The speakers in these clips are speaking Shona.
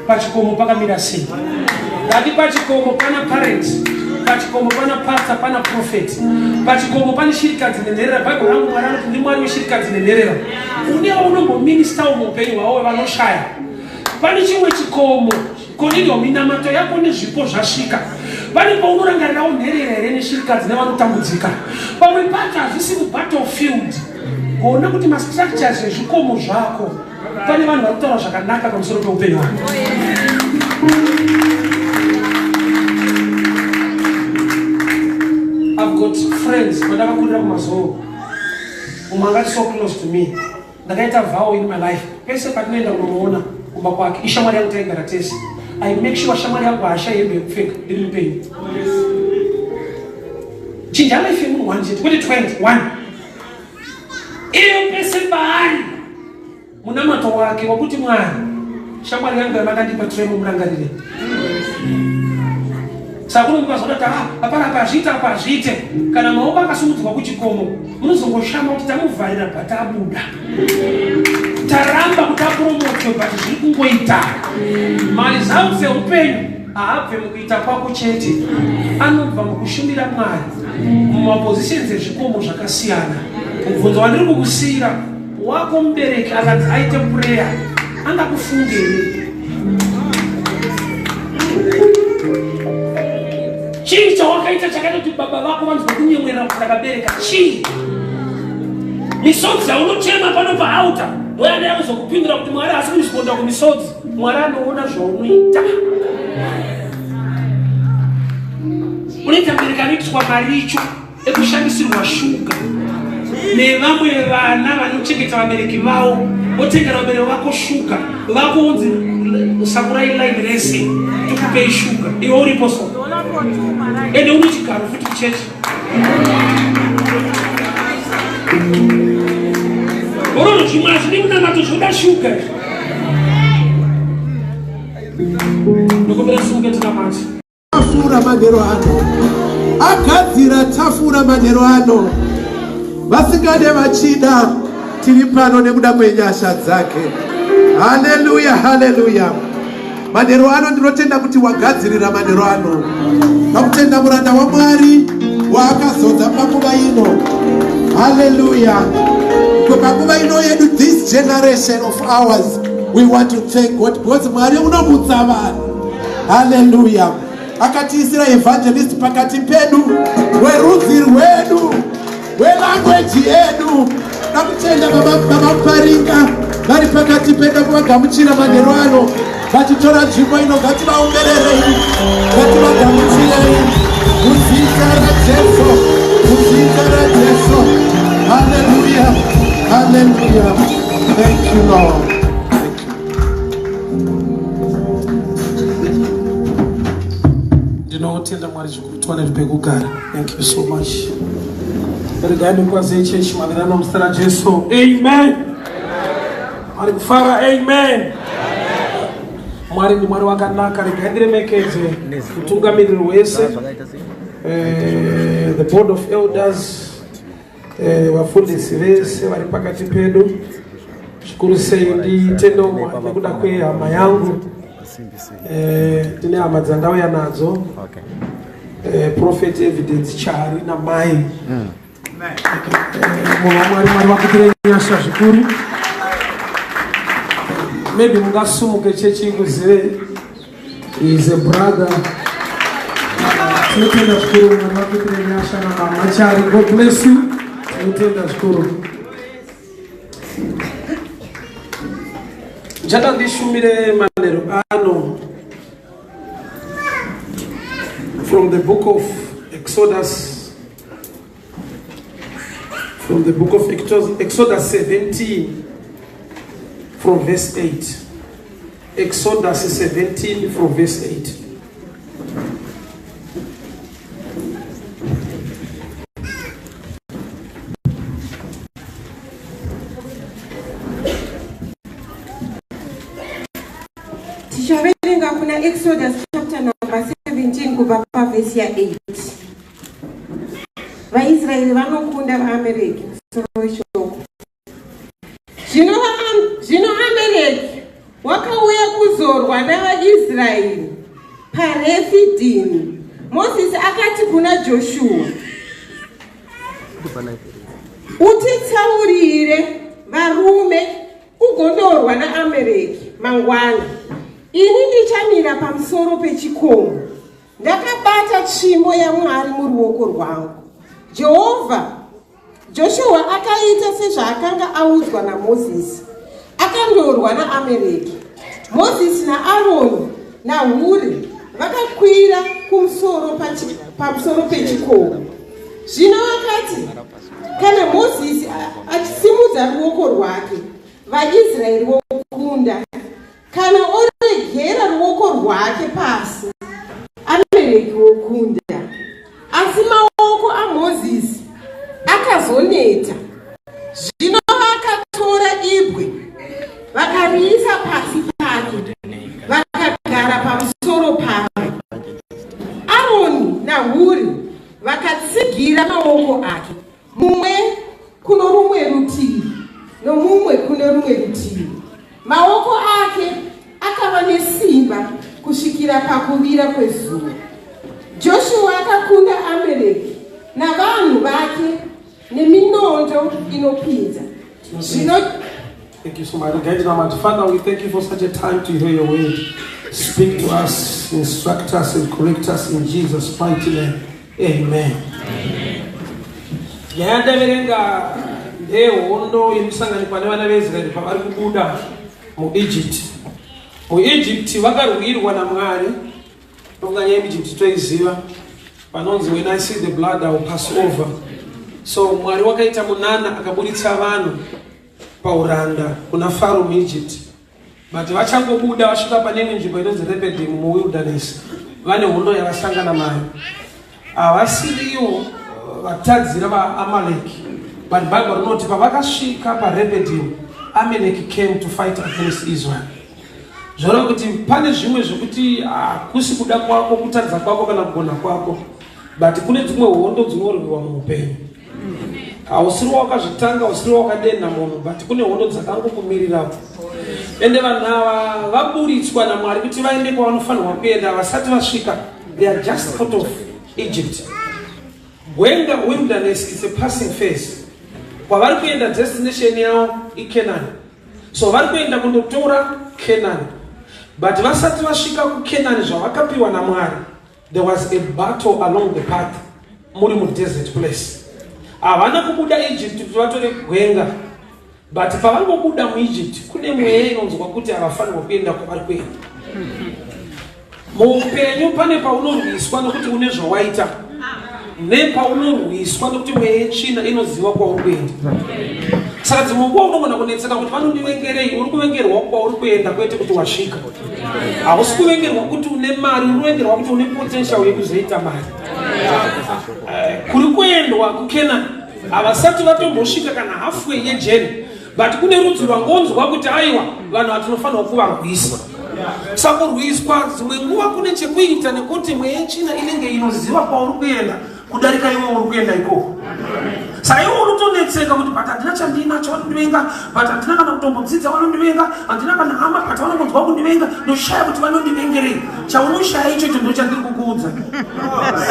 Pachikomo pakamira sei? Ndati pachikomo pana parent, pachikomo pana pastor, pana prophet, pachikomo pane shirikadzi nenherera. Bhaibheri rangu Mwari anoti ndiMwari weshirikadzi nenherera. Une waunomboministawo muupenyu hwavo vanoshaya. Pane chimwe chikomo Konilio, minamato yako nezvipo zvasvika. Pane paunorangarirawo nherera here neshirikadzi nevanotambudzika? Pamwe pacho hazvisi mubattlefield. Gona kuti mastructures ezvikomo zvako pane vanhu vari kutaura zvakanaka pamusoro peupenyu hwako. I've got friends vandakakurira kumazoro. Umwe angati so close to me. Ndakaita vow in my life pese patinoenda kunomuona kumba kwake ishamwari yangu taigara tese I make sure shamwari yangu haashayi hembe yekupfeka ndiri mupenyu. Chinja life yemunhu one chete kwete 20 one. Iyo pese paari munamato wake wakuti Mwari shamwari yangu yamakandipa tremo murangarire. Saka kunomuka zvoda kuti ah, hapana apa hazviite apa hazviite. Kana maoko akasumudzwa kuchikomo munozongoshama kuti tamuvharira but abuda. Taramba kuti apromotwe but zviri kungoita. Maresults eupenyu haabve mukuita kwako chete, anobva mukushumira Mwari mumapositions ezvikomo zvakasiyana. Mubvunzo wandiri kukusiyira wako mubereki akanzi aite prayer angakufungei? Chii chawakaita chakaita kuti baba vako vanzwe kunyemwerera kuti ndakabereka? Chii? Misodzi yaunochema pano paaltar ndoyanda yakuzokupindura kuti Mwari haasi kurisponda kumisodzi. Mwari anoona zvaunoita. Unoita mubereki anoitiswa maricho ekushandisirwa shuga nevamwe vana vanochengeta vabereki vavo votengera vabereki vako shuga vako unzi sakurai line rese tikupei shuga iwe uripo so ende une chigaro futi kuchechi orono zvimwe hazvidi munamato zvoda shuga ndokumbira simuke tinamati Tafura manhero ano. Agadzira tafura manhero ano. Vasingade vachida tiri pano nekuda kwenyasha dzake. Haleluya, haleluya. Manhero ano ndinotenda kuti wagadzirira manhero ano. Ndakutenda muranda waMwari waakazodza panguva ino. Haleluya. Panguva ino yedu this generation of ours we want to thank God because Mwari unomutsa vanhu. Haleluya. Akatiisira evangelist pakati pedu werudzi rwedu welanguage yedu. Ndakutenda baba baba Muparinga vari pakati pedu kuvagamuchira manheru ano vachitora nzvimbo ino. Ngativaombererei, ngativagamuchirei muzita raJesu, muzita raJesu. Haleluya, haleluya. Thank you Lord. Ndinotenda Mwari zvikuru tiwane pekugara. Thank you so much. Regai ndikwaze chechi maererano muzita raJesu. Amen. Mwari kufara. Amen. Mwari ndi Mwari wakanaka. Regai ndiremekedze mutungamiriri wese eh, the board of elders Eh, vafundisi vese vari pakati pedu zvikuru sei nditende Mwari nekuda kwehama yangu eh, ndine hama dzandauya nadzo eh, prophet evidence chari namai mm. munhu wamwari mwari vakupire nyasha zvikuru maybe mungasumuke chechi ikuzivei He is a brother. Tinotenda zvikuru Mwari vakuitire nyasha namama Chari. God bless you. Tinotenda zvikuru. Ndichada ndishumire manheru ano from the book of Exodus from the book of Exodus 17 from verse 8. Exodus 17 from verse 8. Tichaverenga kuna Exodus chapter number 17 kubva pavhesi ya 8. VaIsraeri vanokunda vaAmereki musoro weshoko. Zvino zvino Amereki Wakauya kuzorwa navaIsraeri paRefidhimu. Mozisi akati kuna Joshua, Utitsaurire varume ugondorwa naAmereki mangwana. Ini ndichamira pamusoro pechikomo ndakabata tsvimbo yaMwari muruoko rwangu. Jehovha Joshua akaita sezvaakanga audzwa naMozisi, akandorwa naAmereki. Mozisi naAroni naHuri vakakwira kumusoro pamusoro pechikomo. Zvino akati kana Mozisi achisimudza ruoko rwake, vaIsraeri vokunda. Kana oregera ruoko rwake pasi, Amereki wokunda. Asi maoko aMozisi akazoneta. Zvino vakatora ibwe vakariisa pasi pake, vakagara pamusoro paro. Aroni naHuri vakatsigira maoko ake, mumwe kuno rumwe rutivi nomumwe kune rumwe rutivi. Maoko ake akava nesimba kusvikira pakuvira kwezuva. Joshua akakunda Amereki navanhu vake neminondo inopinza. Zvino Thank you so much. Guys, Father, we thank you for such a time to hear your word. Speak to us, instruct us, and correct us in Jesus' mighty name. Amen. Nyaya yandaverenga ndeyehondo inosanganikwa nevana veIsraeri pavari kubuda muEgypt. MuEgypt vakarwirwa naMwari. Ndofunga nyaya yeEgypt toiziva. Panonzi when I see the blood I will pass over. So Mwari wakaita munana akaburitsa vanhu pauranda kuna Faro muEgypt. But vachangobuda vasvika pane imwe nzvimbo inonzi Rephidim muwilderness, vane hondo yavasangana nayo. Havasiriwo vatadzira vaAmaleki, but Bible rinoti pavakasvika paRephidim, Amalek came to fight against Israel. Zvoreva kuti pane zvimwe zvekuti hakusi kuda kwako, kutadza kwako kana kugona kwako, but kune dzimwe hondo dzinorwiwa muupenyu. Hausiri wakazvitanga, usiri wakadenha munhu, but kune hondo dzakangokumirirapo. Ende vanhu ava vaburitswa naMwari kuti vaende kwavanofanirwa kuenda, vasati vasvika, they are just out of Egypt. Gwenga wilderness is a passing phase. Kwavari kuenda destination yavo iCanaan. So vari kuenda kundotora Canaan. But vasati vasvika kuCanaan zvavakapiwa naMwari, there was a battle along the path muri mudesert place. Havana kubuda Egypt kuti vatore gwenga, but pavangobuda muEgypt kune mweya inonzwa kuti havafanirwa kuenda kwavari kuenda. Muupenyu pane paunorwiswa nokuti une zvawaita, nepaunorwiswa nokuti mweya yetsvina inoziva kwauri kuenda. Saka dzimwe nguva unogona kunetseka kuti vanondivengerei. Uri kuvengerwa kwauri kuenda, kwete kuti wasvika. Hausi kuvengerwa kuti une mari, uri kuvengerwa kuti une potential yekuzoita mari. Kuri kuendwa kuCanaan havasati vatombosvika kana halfway yejourney, but kune rudzi rwangonzwa kuti aiwa, vanhu vatinofanirwa kuvarwisa. Saka kurwiswa dzimwe nguva kune chekuita nekuti mweya yetsvina inenge inoziva kwauri kuenda kudarika iwe uri kuenda ikoko. Saka iwe unotonetseka kuti but handina chandinacho, vanondivenga, but handina kana kutombodzidza, vanondivenga, handina kana hama, but vanongonzwa kundivenga, ndoshaya kuti vanondivengerei. Chaunoshaya ichocho ndo chandiri kukuudza,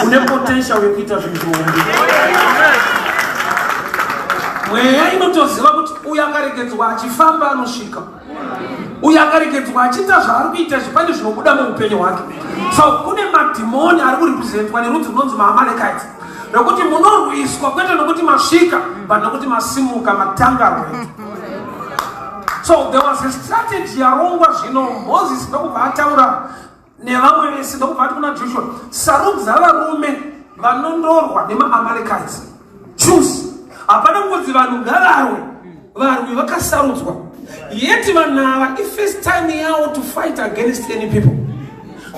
une potential yekuita zvinhu zvihombe. Mweya inotoziva kuti uyu akaregedzwa achifamba anosvika, uyu akaregedzwa achiita zvaari kuita izvi pane zvinobuda muupenyu hwake. So kune madhimoni ari kurepresentwa nerudzi runonzi maAmalekite, nokuti munorwiswa kwete nokuti masvika, but nokuti masimuka, matanga rwendo. So there was a strategy yarongwa. Zvino Moses ndokubva ataura nevamwe vese, ndokubva ati kuna Joshua, sarudza varume vanondorwa nemaAmalekites. Choose. Hapana kungonzi vanhu ngavarwe, varwi vakasarudzwa. Yet vanhu ava ifirst time yavo to fight against any people.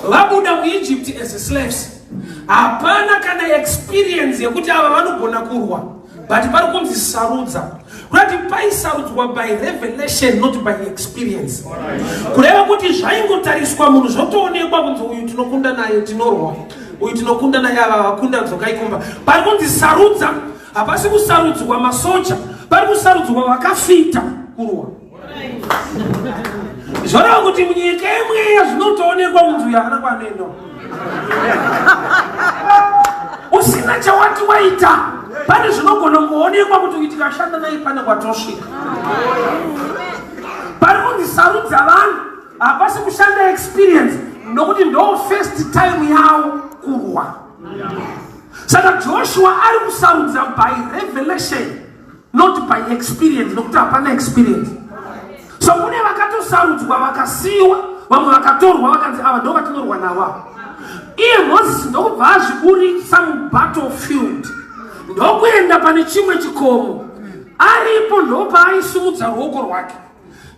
Vabuda muEgypt as slaves, hapana kana experience yekuti ava vanogona kurwa, but pari kunzi sarudza. Kurati paisarudzwa by revelation, not by experience. Kureva kuti zvaingotariswa munhu zvotoonekwa kunzi uyu tinokunda naye, tinorwa uyu tinokunda naye, ava vakunda, dzokai kumba. Pari kunzi sarudza, hapasi kusarudzwa masoja, pari kusarudzwa vakafita kurwa. Zvoreva kuti munyika yemweya zvinotoonekwa kunzi uyo haana kwaanoenda. Usina chawati waita pane zvinogona kungoonekwa kuti uyu tikashanda naye pane kwatosvika. Pari kunzi sarudza vanhu hapasi kushanda experience nokuti ndo first time yawo kurwa. Saka Joshua ari kusarudza by revelation not by experience nokuti hapana experience. So kune vakatosarudzwa vakasiyiwa, vamwe vakatorwa vakanzi ava ndo vatinorwa navo ava. Iye Moses ndokubva azviburitsa mubattlefield ndokuenda pane chimwe chikomo, aripo ndopaaisumudza ruoko rwake.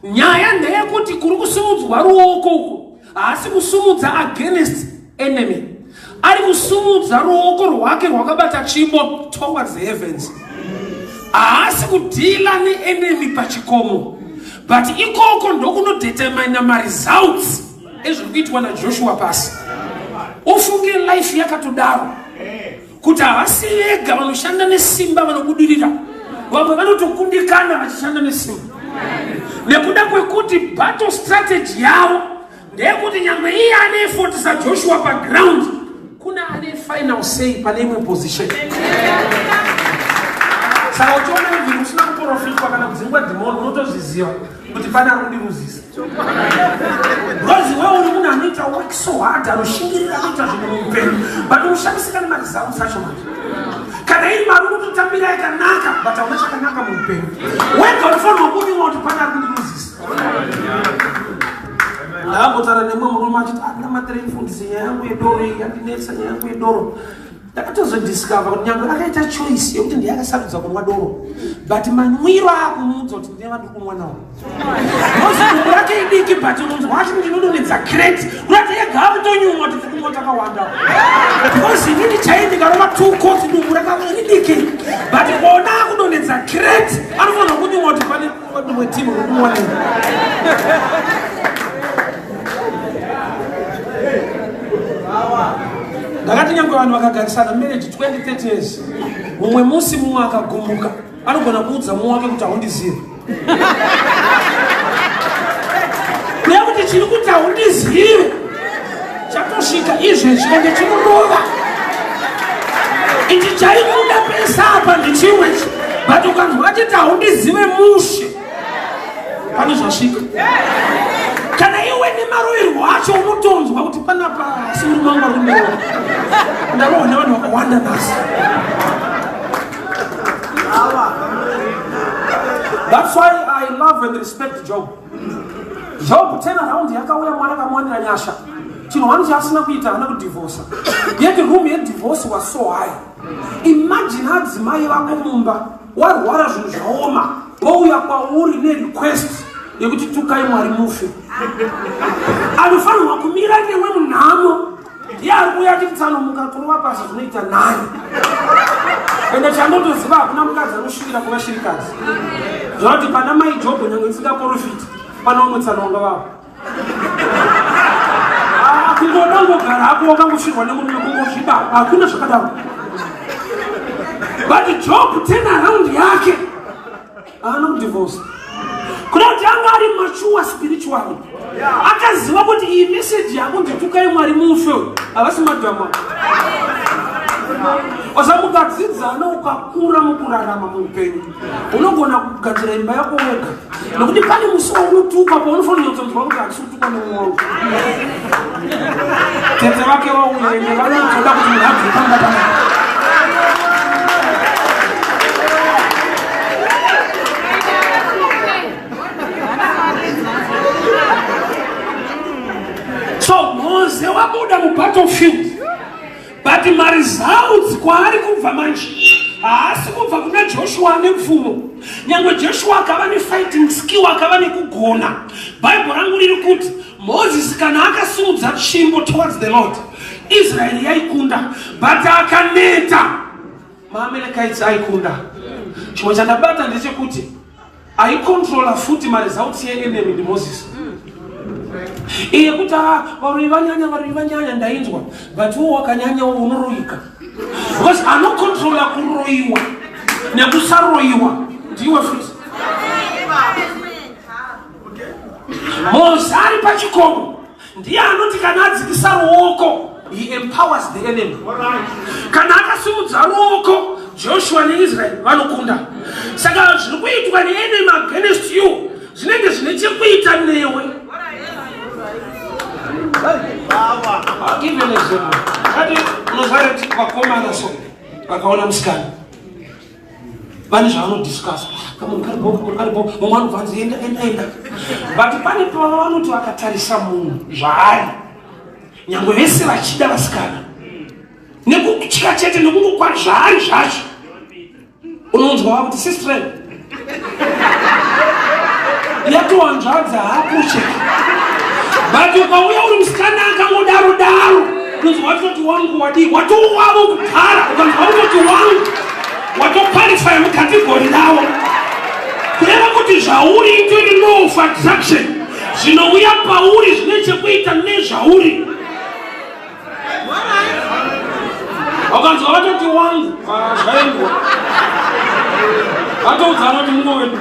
Nyaya ndeyekuti kuri kusimudzwa ruoko uku haasi kusumudza against enemy, ari kusumudza ruoko rwake rwakabata tsvimbo towards the heavens. Haasi kudhila neenemy pachikomo, but ikoko ndokunodetermina maresults ezviri kuitwa naJoshua pasi. Ufunge life yakatodaro kuti havasi vega vanoshanda nesimba vanobudirira, vamwe vanotokundikana vachishanda nesimba nekuda kwekuti battle strategy yavo ndeyekuti nyangwe iye ane effort saJoshua paground, kuna ane final say pane imwe position. Saka uchiona even usina kuprofitwa kana kudzingwa dhimoni, unotozviziva kuti pane ari kundiruzisa, because iwe uri munhu anoita work so hard, anoshingirira kuita zvinhu muupenyu, but unoshamisika nemaresults acho manje. Kana iri mari unototambira yakanaka, but hauna chakanaka muupenyu. Wega unofanirwa kunyumwa kuti pane ari kundiruzisa. Ndakambotaura nemumwe murume achiti andinamatirei mufundisi, nyaya yangu yedoro iyi yandinetsa, nyaya yangu yedoro. Ndakatozodiscover kuti nyangwe akaita choice yekuti ndiye akasarudza kunwa doro, but manwiro akumuudza kuti ndine vandiri kunwa nawo. Because dumbu rake idiki, but unonzwa ati ndinodonedza crate, kurati ega akutonyumwa kuti tikunwa takawanda, because inini chai ndikarova two coats, dumbu ridiki, but kona akudonedza crate, anofanira kunyumwa kuti pane rimwe timu riri kunwa neni. Ndakati nyangwe vanhu vakagarisana marriage 20 30 years, mumwe musi mumwe akagumbuka anogona kuudza mumwe wake kuti haundizivi. Kuya kuti chiri kuti haundizivi chatosvika izvezvi, ende chinorova ichi chaikuda pesa apa ndichimwe ichi, but ukanzwa achiti haundizive mushe, pane zvasvika. Kana iwe nemaroirwo acho unotonzwa kuti panapa asi murume wangu ari kundirova, ndarohwa nevanhu vakawanda nhasi. That's why I love and respect Job. Job turn around yakauya, Mwari akamuwanira nyasha. Chinhu wani chaasina kuita, haana kudhivhosa. Yet room yedivorce was so high. Imagine adzimai vako mumba warwara, zvinhu zvaoma, vouya kwauri nerequest yekuti tukai Mwari mufe. Anofanirwa kumira newe munhamo ndiye ari kuuya achiti tsano mukatorova pasi zvinoita nani. Ende chandotoziva, hakuna mukadzi anoshuvira kuva shirikadzi. Zvakuti pana mai Jobho, nyange ndisingaprofiti, pana umwe tsano wanga vavo kungodongogara hako wakangosvirwa nemurume, kungozviba, hakuna zvakadaro. But Job turn around yake haana kudivorce, kuda kuti anga ari mature spiritually, akaziva kuti iyi meseji yakunzi tukai Mwari mufe havasi madhama. Osa mukadzidzana, ukakura mukurarama muupenyu, unogona kugadzira imba yako wega, nokuti pane musi waunotukwa paunofanira kunyatsonzwa kuti handisi kutukwa nemumwe wangu. Tete vake vauya, ende vanotoda kuti munhu abve pamba pana. So Mose wabuda mubattlefield, but maresults kwaari kubva manje haasi kubva kuna Joshua ane mvumo. Nyange Joshua akava nefighting skill, akava nekugona, Bhaibheri rangu riri kuti Moses kana akasimudza tsvimbo towards the Lord, Israeri yaikunda, but akaneta, maAmalekites aikunda. Chimwe chandabata ndechekuti aicontrola futi maresults yeenemy ndiMoses. Iye kuti varoyi vanyanya, varoyi vanyanya, ndainzwa, but wo wakanyanya unoroyika, because anocontrola kuroyiwa nekusaroyiwa ndiwe futi. Mose ari pachikomo ndiye anoti kana adzikisa ruoko, he empowers the enemy. Kana akasimudza ruoko, Joshua neIsrael vanokunda. Saka zviri kuitwa neenemy against you zvinenge zvine chekuita newe. I'll give you an example. Kati unozvara kuti vakomana so vakaona musikana vane zvavanodiscuss, kamunhu karipo, kamunhu karipo, mumwe anobva anzi enda, enda, enda. But pane pava vanoti vakatarisa munhu zvaari, nyangwe vese vachida vasikana, nekutya chete nekungokwa zvaari zvacho, unonzwa vakuti sister yatowanzvadza hapucheki. But ukauya uri musikana akangodaro daro, unonzwa watoti wangu wadii, watowavo kudhara. Ukanzwa kutoti wangu, watoqualifya mucategory ravo, kureva kuti zvauri itori law of attraction. Zvinouya pauri zvine chekuita nezvauri. Ukanzwa vatoti wangu, zvaendwa, vatoudzana kuti mumwe wedu.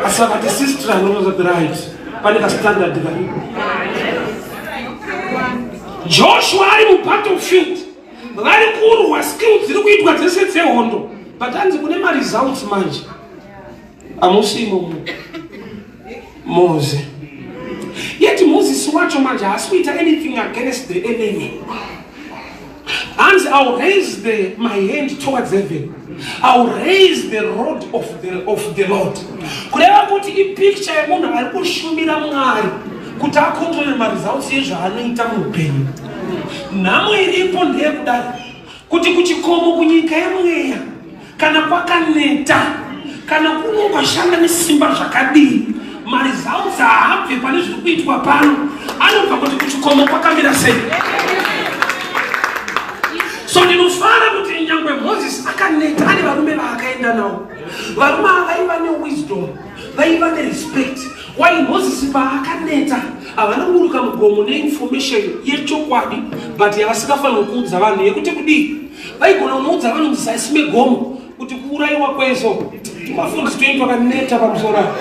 Asi vakati sister, anozoti right, pane kastandard karipo. Joshua ari mubattlefield, vari kurwa, skill dziri kuitwa dzese dzehondo, but hanzi kune maresults manje hamusi imomo Mose. Yet Moses wacho manje haasi kuita anything against the enemy. Hanzi, "I will raise my hand towards heaven, I will raise the rod of the Lord." Kureva kuti ipicture yemunhu ari kushumira Mwari kuti acontrole maresults ezvaanoita muupenyu. Nhamo iripo ndeyekudai kuti kuchikomo, kunyika yemweya, kana kwakaneta, kana kuno ukashanda nesimba zvakadii, maresults haabve pane zviri kuitwa pano, anobva kuti kuchikomo kwakamira sei. So ndinofara kuti nyangwe Moses akaneta, ane varume vaakaenda navo. Varume ava vaiva newisdom, vaiva nerespect. Why Moses paakaneta havana kuburuka mugomo neinformation yechokwadi, but yavasingafaniri kuudza vanhu, yekuti kudii? Vaigona kunoudza vanhu muzasi megomo kuti kuurayiwa kweso tumafundisi twenyu twakaneta pamusoro apa.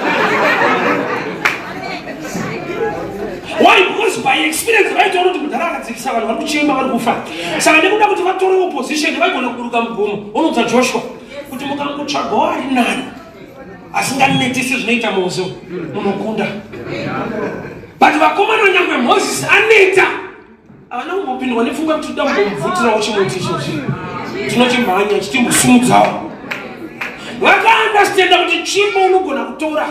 Why? Because by experience vaitoona kuti mudhara akadzikisa vanhu vari kuchema, vari kufa. Saka nekuda kuti vatore opposition, vaigona kuburuka mugomo vonoudza Joshua kuti mukangotsvagawo ari nani asinganetisi zvinoita Mose, munokunda. But vakomana, nyangwe Moses aneta, havana kumbopindwa nepfungwa kuti toda kumbomubvutirawo chimuti ichochi, tinochimhanya chitimbosumudzawo. Vakaunderstanda kuti tsvimbo unogona kutora,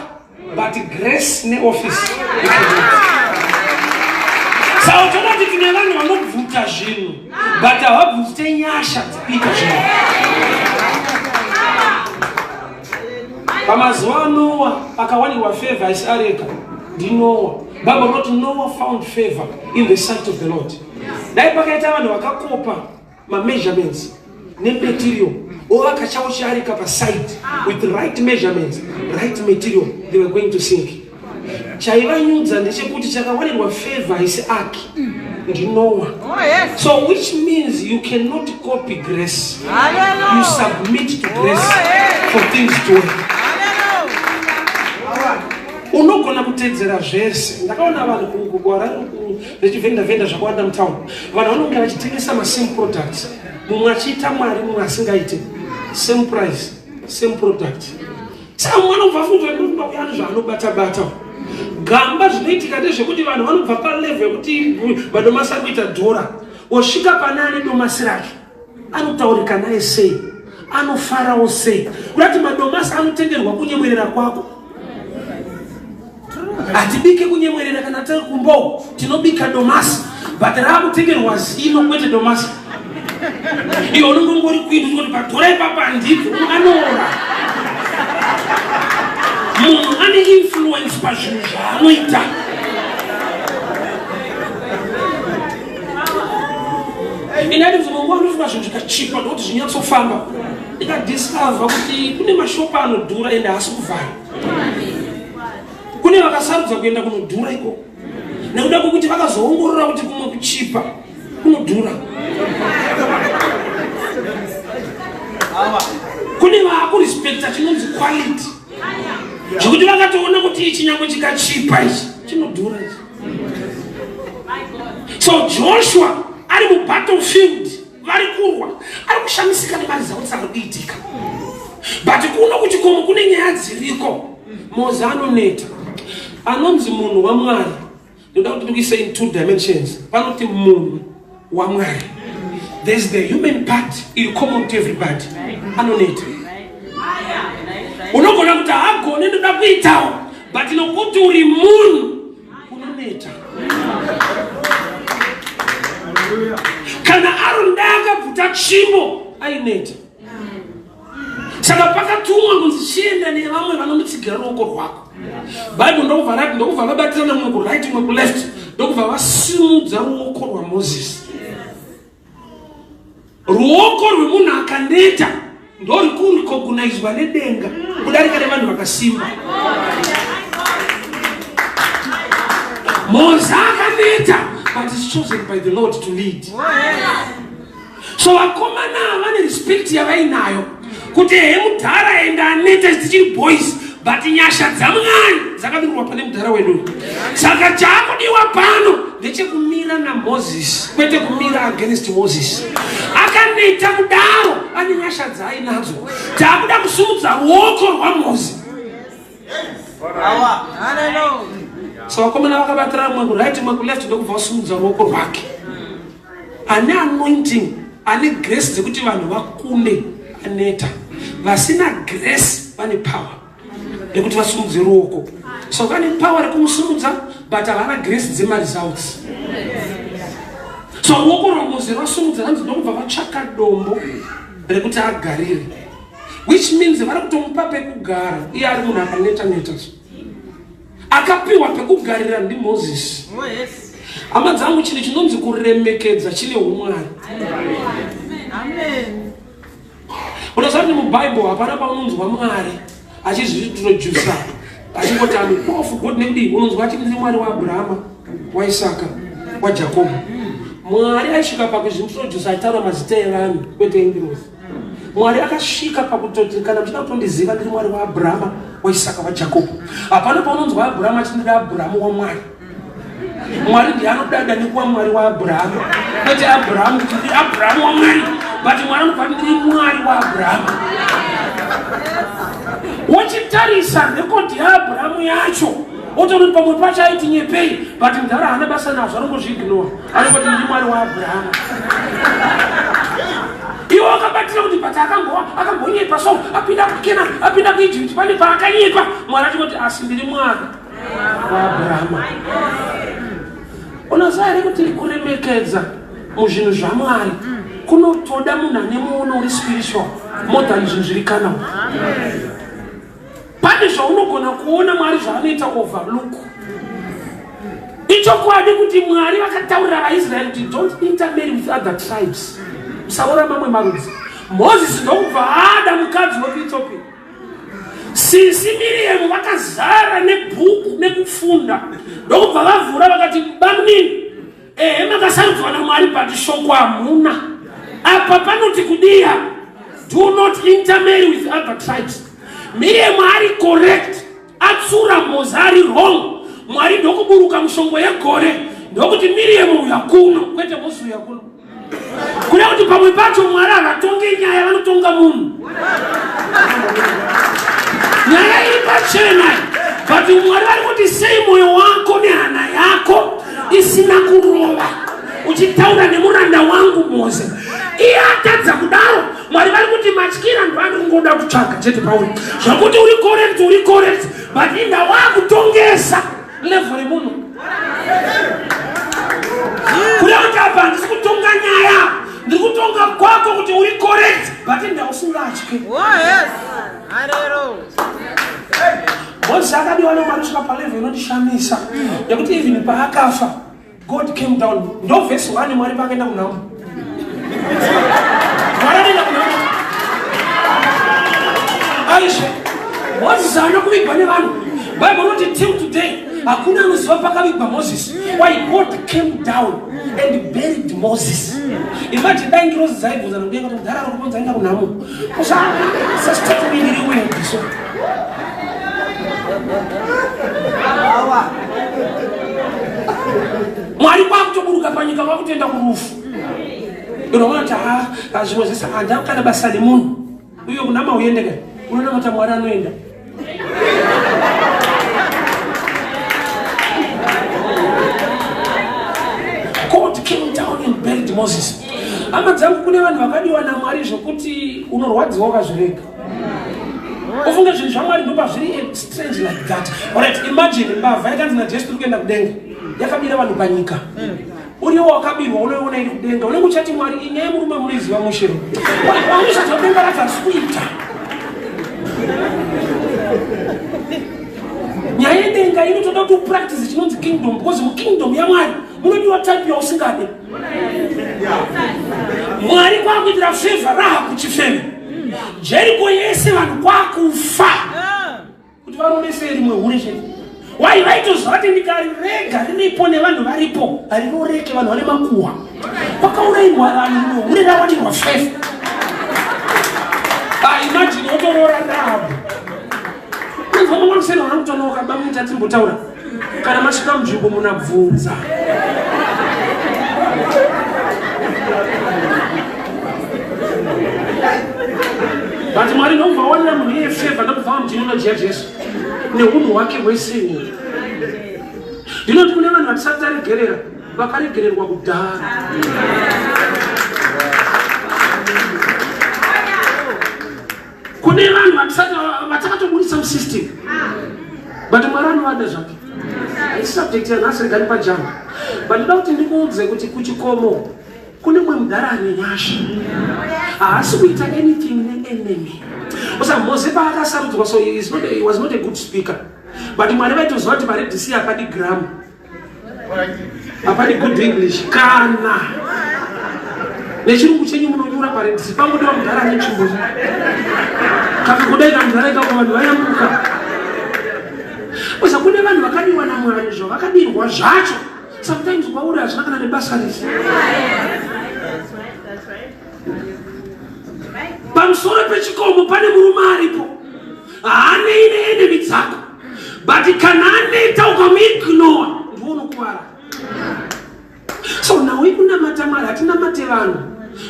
but grace neoffice. Saka utoona kuti tine vanhu vanobvuta zvinhu, but havabvute nyasha dzekuita zvinhu. Pamazuva aNoa, akawanirwa favor aisi areka ndiNoa. Bible rinoti Noah found favor in the sight of the Lord. Dai pakaita vanhu vakakopa mameasurements nematerial, ovaka chavo chiareka paside with right measurements, right material, they were going to sink. Chaivanyudza ndechekuti chakawanirwa favor haisi ark, ndiNoah. So which means you cannot copy grace. You submit to grace for things to work. Unogona kutedzera zvese. Ndakaona vanhu kuHarare vechivhenda vhenda zvakawanda mutauni. Vanhu vanonge vachitengesa masame products, mumwe achiita mari, mumwe asingaite, same price, same product. Saka mumwe anobva afunga uya ane zvaanobata bata gamba. Zvinoitika ndezvekuti vanhu vanobva palevel yekuti madomasi ari kuita dhora, osvika pane ane domasi racho, anotaurika naye sei, anofarawo sei, kurati madomasi anotengerwa kunyemwerera kwako. Hatibike kunyemwerera kana tiri kumbo, tinobika domasi, but raakutengerwa zino kwete domasi. Iwe unongongori kuindi kuti padhora ipapa handibvi. Anoora munhu ane influence pazvinhu zvaanoita. Inati dzimwe nguva ndofunga zvinhu zvikachipa ndokuti zvinyatsofamba. Ndikadiscover kuti kune mashopa anodhura ende haasi kuvhara. Kune vakasarudza kuenda kunodhura ikoko nekuda kwekuti vakazoongorora kuti kumwe kuchipa kunodhura. Kune vaakurespecta chinonzi quality. Zvekuti vakatoona kuti ichi nyangwe chikachipa ichi chinodhura ichi. So Joshua ari mubattlefield, vari kurwa, ari kushamisika nemaresults ari kuitika, but kuno kuchikomo kune nyaya dziriko. Mozi anoneta, anonzi munhu waMwari. Ndoda kuti ndikuise in two dimensions. Panoti munhu waMwari, there's the human part iri common to everybody. Anoneta, unogona kuti haagone, ndoda kuitawo, but nokuti uri munhu unoneta. Kana Aroni dai akabvuta tsvimbo, aineta. Saka pakatumwa kunzi chienda nevamwe vanomutsigira ruoko rwako. Bhaibheri ndokubva rati, ndokubva vabatirana, mumwe kuright, mumwe kuleft, ndokubva vasimudza ruoko rwaMozisi. Ruoko rwemunhu akaneta ndorikurekogunaizwa nedenga kudarika nevanhu vakasimba. Moza akaneta, but is chosen by the Lord to lead. So vakomana vane respect yavainayo kuti ehe, mudhara enda aneta, tichiri boys, but nyasha dzaMwari dzakadururwa pane mudhara wedu. Saka chaakudiwa pano ndechekumira naMoses, kwete kumira against Moses. Akaneta kudaro, ane nyasha dzaainadzo. Taakuda kusumudza ruoko rwaMozi. So vakomana vakabatira, mumwe kuright, mumwe kuleft, ndokubva vasumudza ruoko rwake. Ane anointing, ane grace dzekuti vanhu vakunde aneta. Vasina grace vane power nekuti vasumudze ruoko. So vane power rekumusumudza, but havana grace dzemaresults. So ruoko rwaMozi rwasumudza, ranzi ndokubva vatsvaka dombo rekuti agarire, which means vari kutomupa pekugara. Iye ari munhu akaneta neta, akapiwa pekugarira ndiMozisi. Hama dzangu, chinhu chinonzi kuremekedza chine umwari. Unoziva kuti muBhaibheri hapana paunonzwa Mwari achizviintrodusa achingoti, "I'm powerful God," nekudii. Unonzwa achiti, "Ndiri Mwari waAbhurahama, waIsaka, waJakobho." Mwari aisvika pakuzviintrodusa achitaura mazita evanhu, kwete engirozi. Mwari akasvika pakutoti, "Kana muchida kutondiziva, ndiri Mwari waAbhurahama, waIsaka, waJakobho." Hapana paunonzwa Abhurahama achiti, "Ndiri Abhurahamu waMwari." Mwari ndiye anodada nekuva Mwari waAbhurahamu, kwete Abhurahamu kuti, "Ndiri Abhurahamu waMwari." But Mwari anobva kuti, "Ndiri Mwari waAbhurahamu." Wochitarisa rekodhi yaAbhurahamu yacho, otoona pamwe pacho aiti nyepei, but mudhara haana basa nazvo, anongozviignora, anongoti, "Ndiri Mwari waAbhurahamu." Iwe wakabatira kuti but akambonyepa, so apinda kuKena, apinda kuEgypt, pane paakanyepa. Mwari achingoti, "Asi ndiri Mwari waAbhurahama." Unoziva here kuti kuremekedza muzvinhu zvaMwari kunotoda munhu ane muono uri spiritual more than zvinhu zviri carnal? Pane zvaunogona kuona Mwari zvaanoita overlook. Ichokwadi kuti Mwari vakataurira vaIsraeri kuti, "Don't intermarry with other tribes, musaroora mamwe marudzi." Mozisi ndokubva ada mukadzi wekuEthiopia. Sisi Miriam vakazara nebhuku nekufunda, ndokubva vavhura vakati, "Bamunini, ehe, makasarudzwa naMwari, but shoko hamuna apa. Panoti kudiya, 'Do not intermarry with other tribes.'" Miriam ari correct, atsura Mozi ari wrong. Mwari ndokuburuka mushongo yegore, ndokuti, "Miriam, uya kuno," kwete, "Mozi, uya kuno." Kuda kuti pamwe pacho Mwari havatonge nyaya, vanotonga munhu. Nyaya iri pachena, but Mwari vari kuti, "Sei mwoyo wako nehana yako isina kurova uchitaura nemuranda wangu Mose?" Iye atadza kudaro, Mwari vari kuti, "Matyira ndo andiri kungoda kutsvaga chete pauri. Zvakuti uri correct, uri correct, but inda wakutongesa level remunhu." Kuda kuti apa handisi kutonga nyaya, ndiri kutonga kwako kuti uri correct, but inda usingatye. Mozisi akadiwa naMwari kusvika palevel inondishamisa yekuti even paakafa, God came down. Ndo vhesi 1. Mwari paakaenda kunhamo, Mwari anoenda kunhamo. Aishe Mozisi haana kuvigwa nevanhu. Bible inoti till today hakuna anoziva pakavigwa Moses. Why? God came down and buried Moses. Imagine dai ngirozi dzaibvunza nokudenga kuti, "Mudhara ari kuponza aenda kunhamo, usasitatimindiri wendi." So Mwari kwakutoburuka panyika kwakutoenda kurufu. Unoona kuti ha zvimwe zvese handina kana basa nemunhu. Uyo kunama uende ka. Unonamata Mwari anoenda. God came down and buried Moses. Hama dzangu kune vanhu vakadiwa naMwari zvekuti unorwadziwa ukazvirega. Ufunge zvinhu zvaMwari ndopazviri strange like that. Alright, imagine mbavha yakanzi naJesu tiri kuenda kudenga. Yakabira vanhu panyika. Uriwo wakabirwa unoiona iri kudenga. Unenge uchati Mwari inyaya yemurume munoiziva mushe. Unozoziva kudenga racho harisi kuita. Nyaya yedenga inotoda kuti upractice chinonzi kingdom because mukingdom yaMwari munodiwa type yausingade. Mwari kwakuitira favor Rahabu chifeve. Jericho yese vanhu kwakufa. Kuti varonese rimwe hure chete. Why vaitoziva kuti ndikarirega riripo nevanhu varipo hariroreke vanhu vane makuhwa. Kwakaurairwa vanhu rimwe hure rawanirwa favor. Ah, imagine wotoroora Rahabu. Unzwa mangwana kuseni vanokutonoka bamuita timbotaura. Kana masvika munzvimbo munabvunza. But Mwari ndobva wawanira munhu iye favor ndobva wamugenealogy yaJesu neunhu hwake hwese ihwohwo. Ndinoti kune vanhu vatisati taregerera vakaregererwa kudhara. Kune vanhu vatisati vatakatoburitsa musystem but Mwari anovada zvake. Haisi subject yanhasi regani pajamba. But ndoda kuti ndikuudze kuti kuchikomo kune mumwe mudhara ane nyasha. Haasi kuita anything neenemy. Usa Mose paakasarudzwa so he, is not a, he was not a good speaker. But Mwari vaitoziva kuti paredisi hapadi grammar. Hapadi good English kana nechirungu chenyu munonyura paredisi pangodiwa mudhara ane tsvimbo kaka kudai kamudhara ikako vanhu vayambuka. Usa kune vanhu vakadiwa naMwari zvavakadirwa zvacho sometimes kwauri hazvina kana nebasa rese. Pamusoro pechikomo pane murume aripo haanei neenemi dzako but kana aneta ukamuignore ndiwo unokuvara. So nhau yekunamata Mwari hatinamate vanhu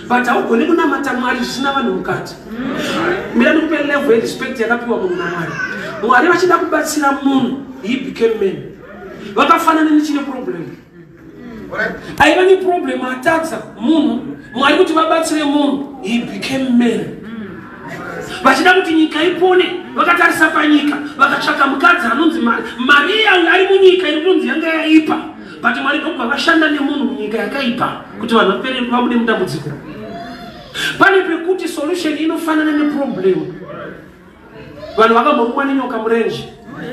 but haugone kunamata Mwari zvisina vanhu mukati. Mira ndikupe level yerespect yakapiwa munhu naMwari. Mwari vachida kubatsira munhu he became man. Vakafanana nechine problem. Aiva neproblem atadza munhu Mwari kuti vabatsire munhu he became man. Vachida kuti nyika ipone vakatarisa panyika vakatsvaka mukadzi anonzi Maria uyo ari munyika iri kunonzi yanga yaipa but Mwari ndokubva vashanda nemunhu munyika yakaipa kuti vanhu vapere vabude mudambudziko. Pane pekuti solution inofanana neproblem. Vanhu vakamborumwa nenyoka murenje.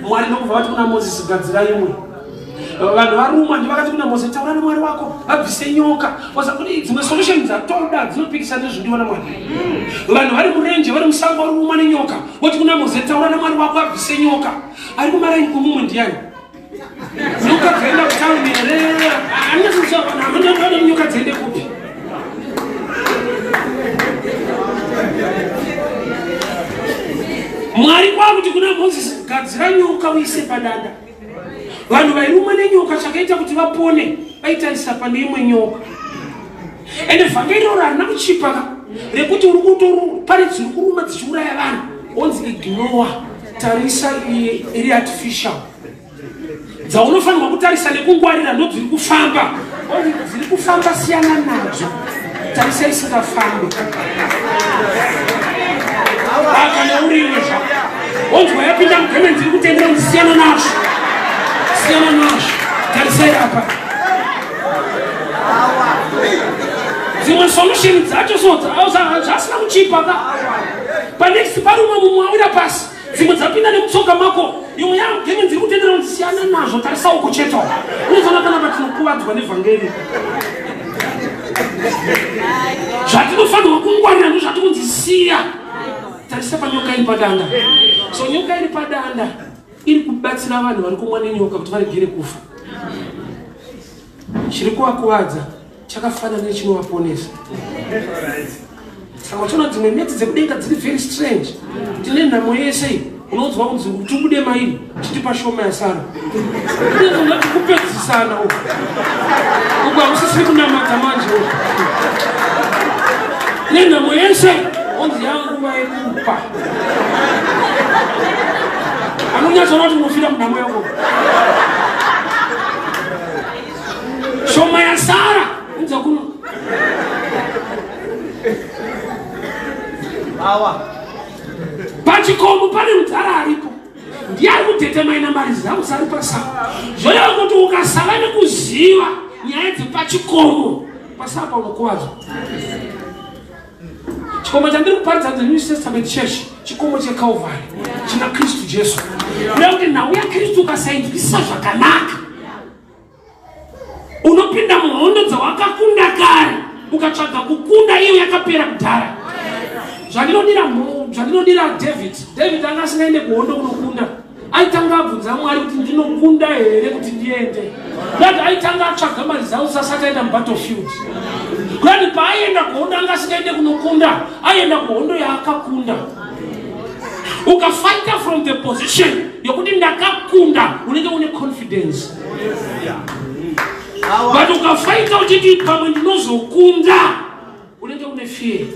Mwari ndokubva vati kuna Mozisi gadzira imwe. Vanhu varumwa ndi vakati kuna Mozisi taura naMwari wako vabvise nyoka. Waza kuti dzimwe solution dzatoda dzinopikisana nezvinodiwa naMwari. Vanhu vari murenje vari musango varumwa nenyoka. Voti kuna Mozisi taura naMwari wako abvise nyoka. Ari kumaraini kwemumwe ndiani? Nyoka dzaenda kutauni here? Anonyatsoziva vanhu vanoda nyoka dziende kupi? Mwari kwakuti kuna Mozisi gadzira nyoka uise padanda. Vanhu vairumwa nenyoka chakaita kuti vapone vaitarisa pane imwe nyoka. Ende vhangeri iroro harina kuchipa ka rekuti uri kutoru pane dziri kuruma dzichiuraya vanhu onzi ignore tarisa iyi iri artificial dzaunofanirwa kutarisa nekungwarira ndodziri kufamba dziri kufamba siyana nadzo tarisa isingafambi kana uriwe zva onzwa yapinda mugemenzi iri kutendera kuti siyana nazvo siyana nazvo tarisai apa dzimwe solution dzacho so zvasina kuchipa ka panext parumwe mumwe awira pasi dzimwe dzapinda nemutsoka mako imwe yagemenzi iri kutendera kuti siyana nazvo tarisa uko chete unozoona kana patinokuvadzwa nevhangeri zvatinofanirwa kungwarira ndozvatikunzi siya tarisa panyoka iri padanda so nyoka iri padanda iri kubatsira vanhu vari kumwa nenyoka kuti varegere kufa chiri kuvakuvadza chakafanana nechinovaponesa saka uchiona dzimwe meti dzekudenga dziri very strange tine nhamo yese iyi. Unonzwa kunzi tibude mairi chitipa shoma yasara. Unonzwa kupedzisana uku. Uku hakusisiri kunamata manje uku. Nenhamo yese onzi yanguva yekupa. Anonyatsoona kuti unofira munhamo yako. Shoma yasara unza kuno. Awa. Pachikomo pane mudhara aripo ndiye ari kudetermina mari dzangu dzari pasapa. Zvoreva kuti ukasava nekuziva nyaya dzepachikomo pasapa unokuvadzwa. Chikomo chandiri kuparidza the New Testament Church chikomo cheCalvary china Kristu Jesu. Kureva kuti nhau yaKristu ukasainzwisisa zvakanaka unopinda muhondo dzawakakunda kare ukatsvaga kukunda iyo yakapera kudhara. Zvandinodira zvandinodira David, David anga asingaende kuhondo kunokunda, aitanga abvunza Mwari kuti ndinokunda here kuti ndiende. That aitanga atsvaga maresults asati aenda mubattlefield. Kuti paaienda kuhondo anga asingaende kunokunda, aienda kuhondo yaakakunda. Ukafighta from the position yokuti ndakakunda, unenge une confidence. But ukafaita uchiti pamwe ndinozokunda, unenge une fear.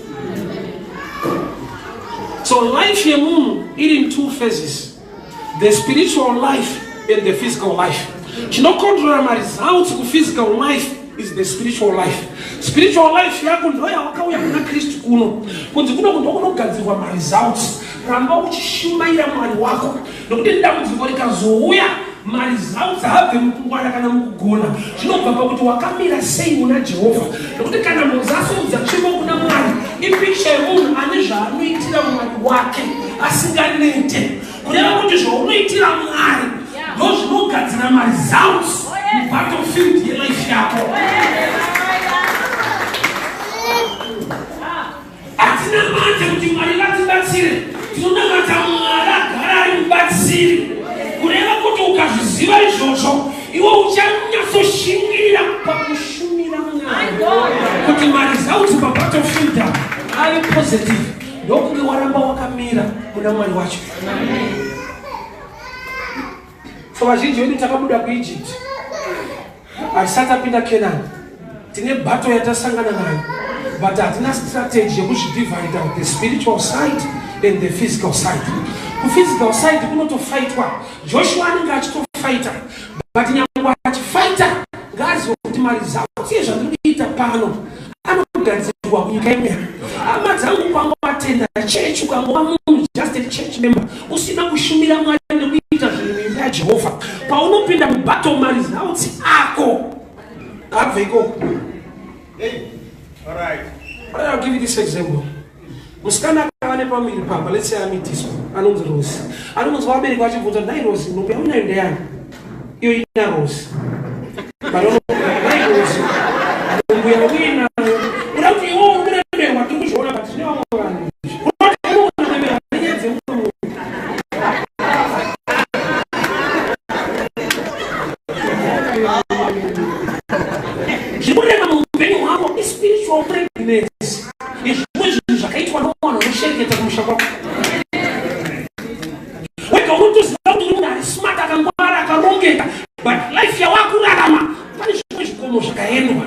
So life yemunhu iri in two phases, the spiritual life and the physical life. Chinokontrora maresults kuphysical life is the spiritual life. Spiritual life yako ndo yawakauya kuna Kristu kuno, kunzi kuno kundo kunogadzirwa maresults. Ramba uchishumaira Mwari wako, nokuti dambudziko rikazouya maresults haabve mukungwara kana mukugona, zvinobva pakuti wakamira sei muna Jehovha. Nokuti kana Mozisi asimudza tsvimbo kuna Mwari, ipikicha yemunhu ane zvaanoitira Mwari wake asinganete. Kureva kuti zvaunoitira Mwari ndo zvinogadzira maresults mubattlefield yelife yako. Hatinamate kuti Mwari vatibatsire, tinonamata Mwari agara ari mubatsiri. Kureva kuti ukazviziva izvozvo, iwe uchanyatsoshingirira pakushumira Mwari kuti maresults pabattlefield ave positive, ndokunge waramba wakamira muna Mwari wacho. So vazhinji vedu takabuda kuEgypt hatisati tapinda Canaan, tine battle yatasangana nayo, but hatina strategy yekuzvidivide the spiritual side and the physical side. Kuphysical side kunotofaitwa, Joshua anenge achitofaita, but nyangwe achifaita ngaazive kuti maresults ezvandiri kuita pano anogadzirwa kunyika imwe. Hama dzangu, ukangoatenda chechi, ukangova munhu just a church member usina kushumira Mwari nekuita zvinhu muimba yaJehovha, paunopinda mubattle maresults ako abve ikoko. All right. I'll give you this example. Musikana akava nepamuviri papa, let's say amitiswa, anonzi Rose. Anonzwa vabereki vachibvunza, nhai Rose, nhumbu yaunayo ndeyani? Iyo ina Rose. But nhai Rose, nhumbu yauinayo. Kuda kuti iwe uri kuremerwa, tiri kuzviona, but tine vamwe vanhu. Kuda kuti iwe uri kuremerwa nenyaya dzemumwe munhu. Zviri kurema muupenyu hwako ispiritual pregnancy. Nezvimwe zvinhu zvakaitwa nomunhu unoshereketa kumusha kwako. Wega unotoziva kuti uri munhu ari smart, akangwara, akarongeka, but life yawakurarama pane zvimwe zvikomo zvakaendwa.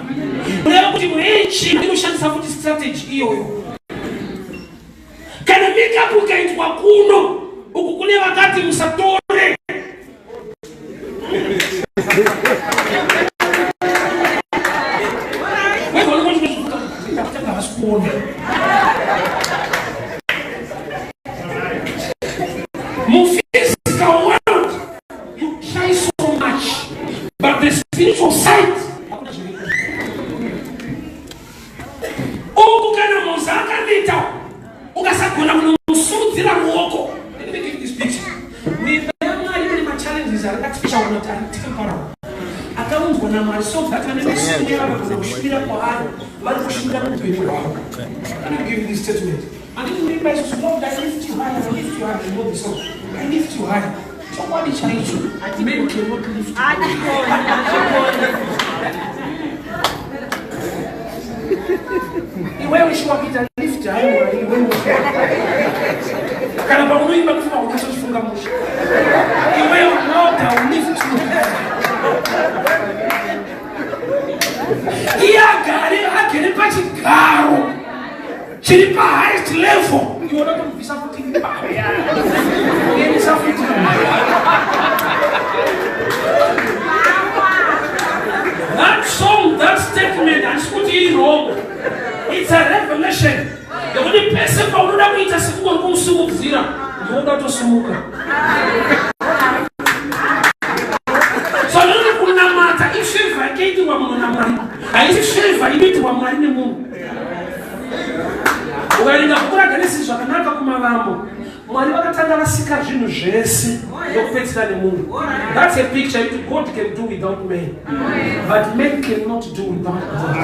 Kureva kuti mweya inoshandisa futi strategy iyoyo. Kana makeup ikaitwa kuno uku kune vakati musatore. Wega unongoti havasi kuona. Muphysical world you try so much, but the spiritual side hakuna zviriko. Uku kana Mose akaneta ukasagona kunomusimudzira ruoko. Let me give you this picture. Muimba yaMwari mune machallenges ari artificial kana kuti ari temporal, akaunzwa naMwari so that vane vasinge vanogona kushumira kwaari vari kushumira muupenyu hwavo. Let me give you this statement. Handiti muimba isusu Lord, I lift you high, I lift you high, you know the song. I lift you high. Chokwadi chaicho, men cannot lift you. Iwewe shuwa kuita lift hayi Mwari, iwewe. Kana paunoimba kufunga unatsochifunga Iye agare agere pachigaro chiri pahighest level, iwe unotomubvisa futi ipapo, kuendesa futi. That song, that statement, handisi kuti iri wrong. It's a revelation yekuti pese paunoda kuita sekungori kumusimudzira, ndiwe uda kutosimuka. So ndinoti kunamata ifavor yakaitirwa munhu naMwari, haisi favor inoitirwa Mwari nemunhu. Ukaverenga bhuku raGenesis zvakanaka kumavambo, Mwari vakatanga vasika zvinhu zvese, ndokupedzisira nemunhu. That's a picture yekuti God can do without man, but man cannot do without God.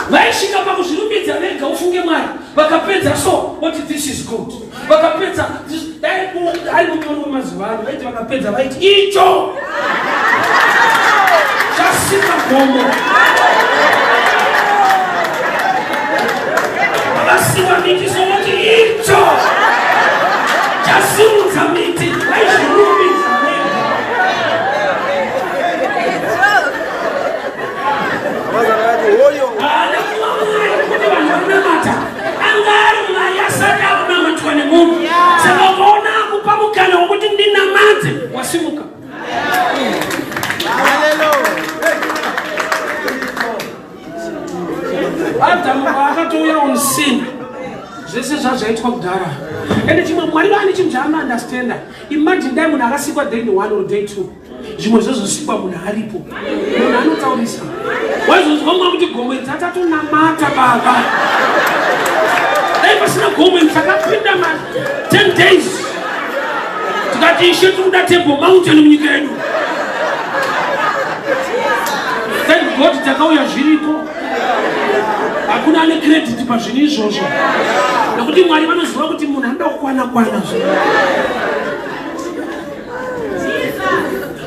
Vaisvika pakuzvirumbidza vega, ufunge Mwari vakapedza so voti, "This is good." Vakapedza, dai ari munyori wemazuva ano, vaiti vakapedza vaiti, "Icho chasika gomo." Vakasiwa miti, so voti, "Icho chasimudza miti." Vaizvirumbidza vega. Haana kuva Mwari kuti vanhu vanamata, anga ari Mwari asati akunamatwa nemunhu. Saka ukaona akupa mukana wekuti ndinamate, wasimuka. Adhamu paakatouya on scene, zvese zvazvaitwa kudhara. Ende chimwe, Mwari vane chinhu chaanounderstanda. Imagine dai munhu akasikwa day one or day two, zvimwe zvozosikwa munhu aripo. Munhu anotaurisa, waizonzwa mwa kuti gomo iri tatatonamata baba, dai pasina gomo iri takapinda ma 10 days tikati, "Ishe, tiri Table Mountain munyika yedu." Thank God takauya zviriko, hakuna ane credit pazvinhu izvozvo, nekuti Mwari vanoziva kuti munhu anoda kukwana kwana.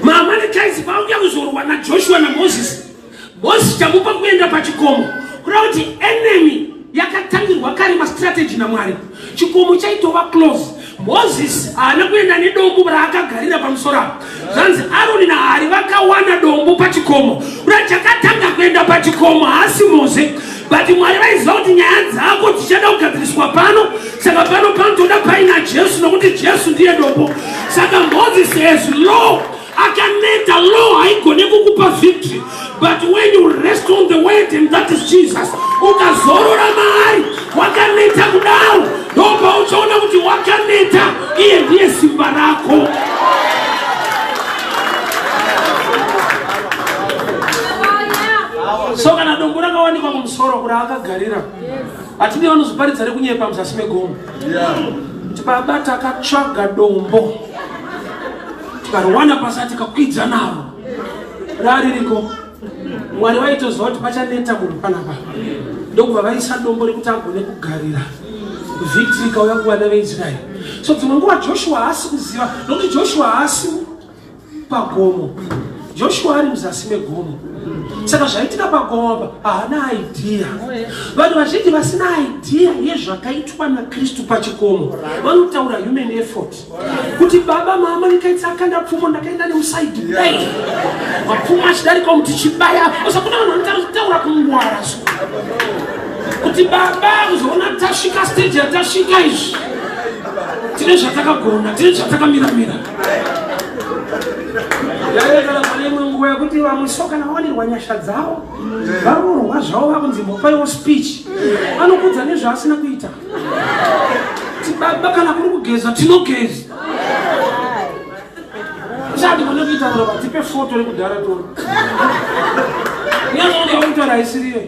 MaAmalekites vauya kuzorwa naJoshua naMozisi. Mozisi chamupa kuenda pachikomo, kureva kuti enemy yakatangirwa kare mastrategy naMwari. Chikomo chaitova close. Mozisi haana kuenda nedombo raakagarira pamusoro apo. Zvanzi Aroni naHari vakawana dombo pachikomo, kureva chakatanga kuenda pachikomo haasi Moze, but Mwari vaiziva kuti nyaya dzako dzichada kugadziriswa pano. Saka pano panotoda paina Jesu, nokuti Jesu ndiye dombo. Saka Moses as law akaneta, law haigone kukupa victory, but when you rest on the word, and that is Jesus, ukazorora maari, wakaneta kudaro, ndopauchaona kuti wakaneta, iye ndiye simba rako. So kana dombo rakawanikwa kumusoro kuri akagarira, hatidi vanozoparidza rekunyepa muzasi megomo kuti, "Baba, takatsvaga dombo tikariwana pasi, tikakwidza naro." Raririko, Mwari vaitoziva kuti pachaneta munhu panapa, ndokubva vaisa dombo rekuti agone kugarira. Victory ikauya kuvana veIsraeri. So dzimwe nguva Joshua haasi kuziva, nokuti Joshua haasi pagomo, Joshua ari muzasi megomo. Saka zvaitika pagomo apa haana idea. Vanhu vazhinji vasina idea yezvakaitwa naKristu pachikomo vanotaura human effort, kuti, "Baba, maAmalekites akanda pfumo, ndakaenda nemusaidi kudai, mapfumo achidarika umu tichibaya." Usakuna vanhu vanotaura kungwara, so kuti, "Baba, uzoona tasvika stage yatasvika izvi, tine zvatakagona, tine zvatakamiramira." Yarekana pane imwe nguva yekuti vamwe so kana vawanirwa nyasha dzavo, varoorwa zvavo, vakunzi mbopaiwo speech, anokudza nezvaasina kuita, kuti, "Baba, kana kuri kugeza, tinogeza." Usati kune kuita roba, tipe foto rekudhara toro nyanzonge kutaura haisiriyo.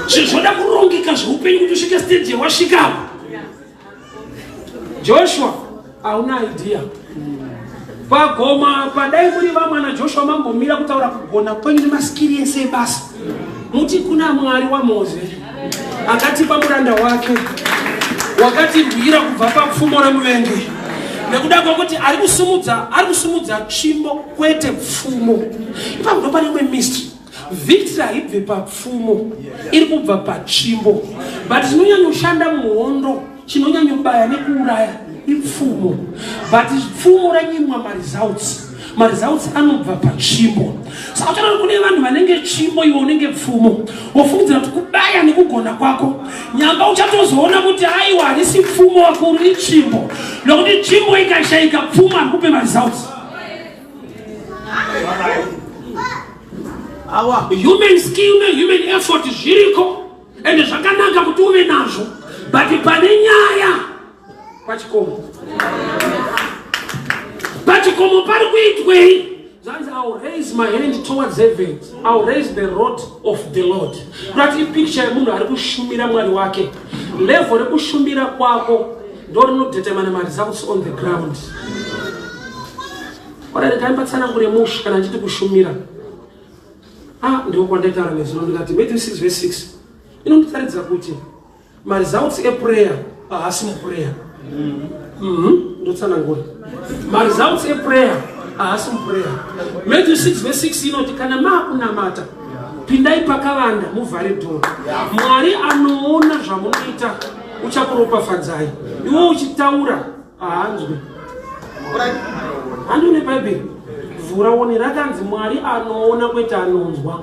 Zvoda kurongeka zveupenyu kuti usvike stage yawasvikapo. Joshua hauna idea pagoma padai muri vamwana Joshua, mambomira kutaura kugona kwenyu nemaskiri ese ebasa, muti kuna Mwari waMoze akatipa muranda wake wakatirwira kubva papfumo remuvengi, nekuda kwekuti ari kusumudza, ari kusumudza tsvimbo kwete pfumo. Ipapo ndo pane imwe mystery. Victory haibve papfumo, iri kubva patsvimbo. But chinonyanyoshanda muhondo, chinonyanyobaya nekuuraya Ipfumo. But pfumo ranyimwa maresults. Maresults anobva patsvimbo. Saka uchaona kune vanhu vanenge tsvimbo iwe unenge pfumo. Wofungidzira kuti kubaya nekugona kwako. Nyamba uchatozoona kuti aiwa harisi pfumo wakuru itsvimbo. Nokuti tsvimbo ikashaika pfumo harikupe maresults. Human skill nehuman effort zviriko ende zvakanaka kuti uve nazvo but pane nyaya pachikomo pachikomo pari kuitwei zvanzi ill raise my hand towards heaven ill raise the rod of the lord kurati ipicture yemunhu ari kushumira mwari wake level rekushumira kwako ndo rinodetermine maresults on the ground ora regai mbatsanangure mushe kana ndichiti kushumira ah ndiko kwandaitaura nezuro ndikati Matthew 6 verse 6 inonditaridza kuti maresults eprayer haasi muprayer mhm, ndotsanangura maresults eprayer haasi muprayer Matthew 6 verse 6 inoti kana maakunamata pindai pakavanda muvhare dhoro mwari anoona zvamunoita uchakuropafadzai iwe uchitaura haanzwi handi une bhaibheri vhura one rakanzi mwari anoona kwete anonzwa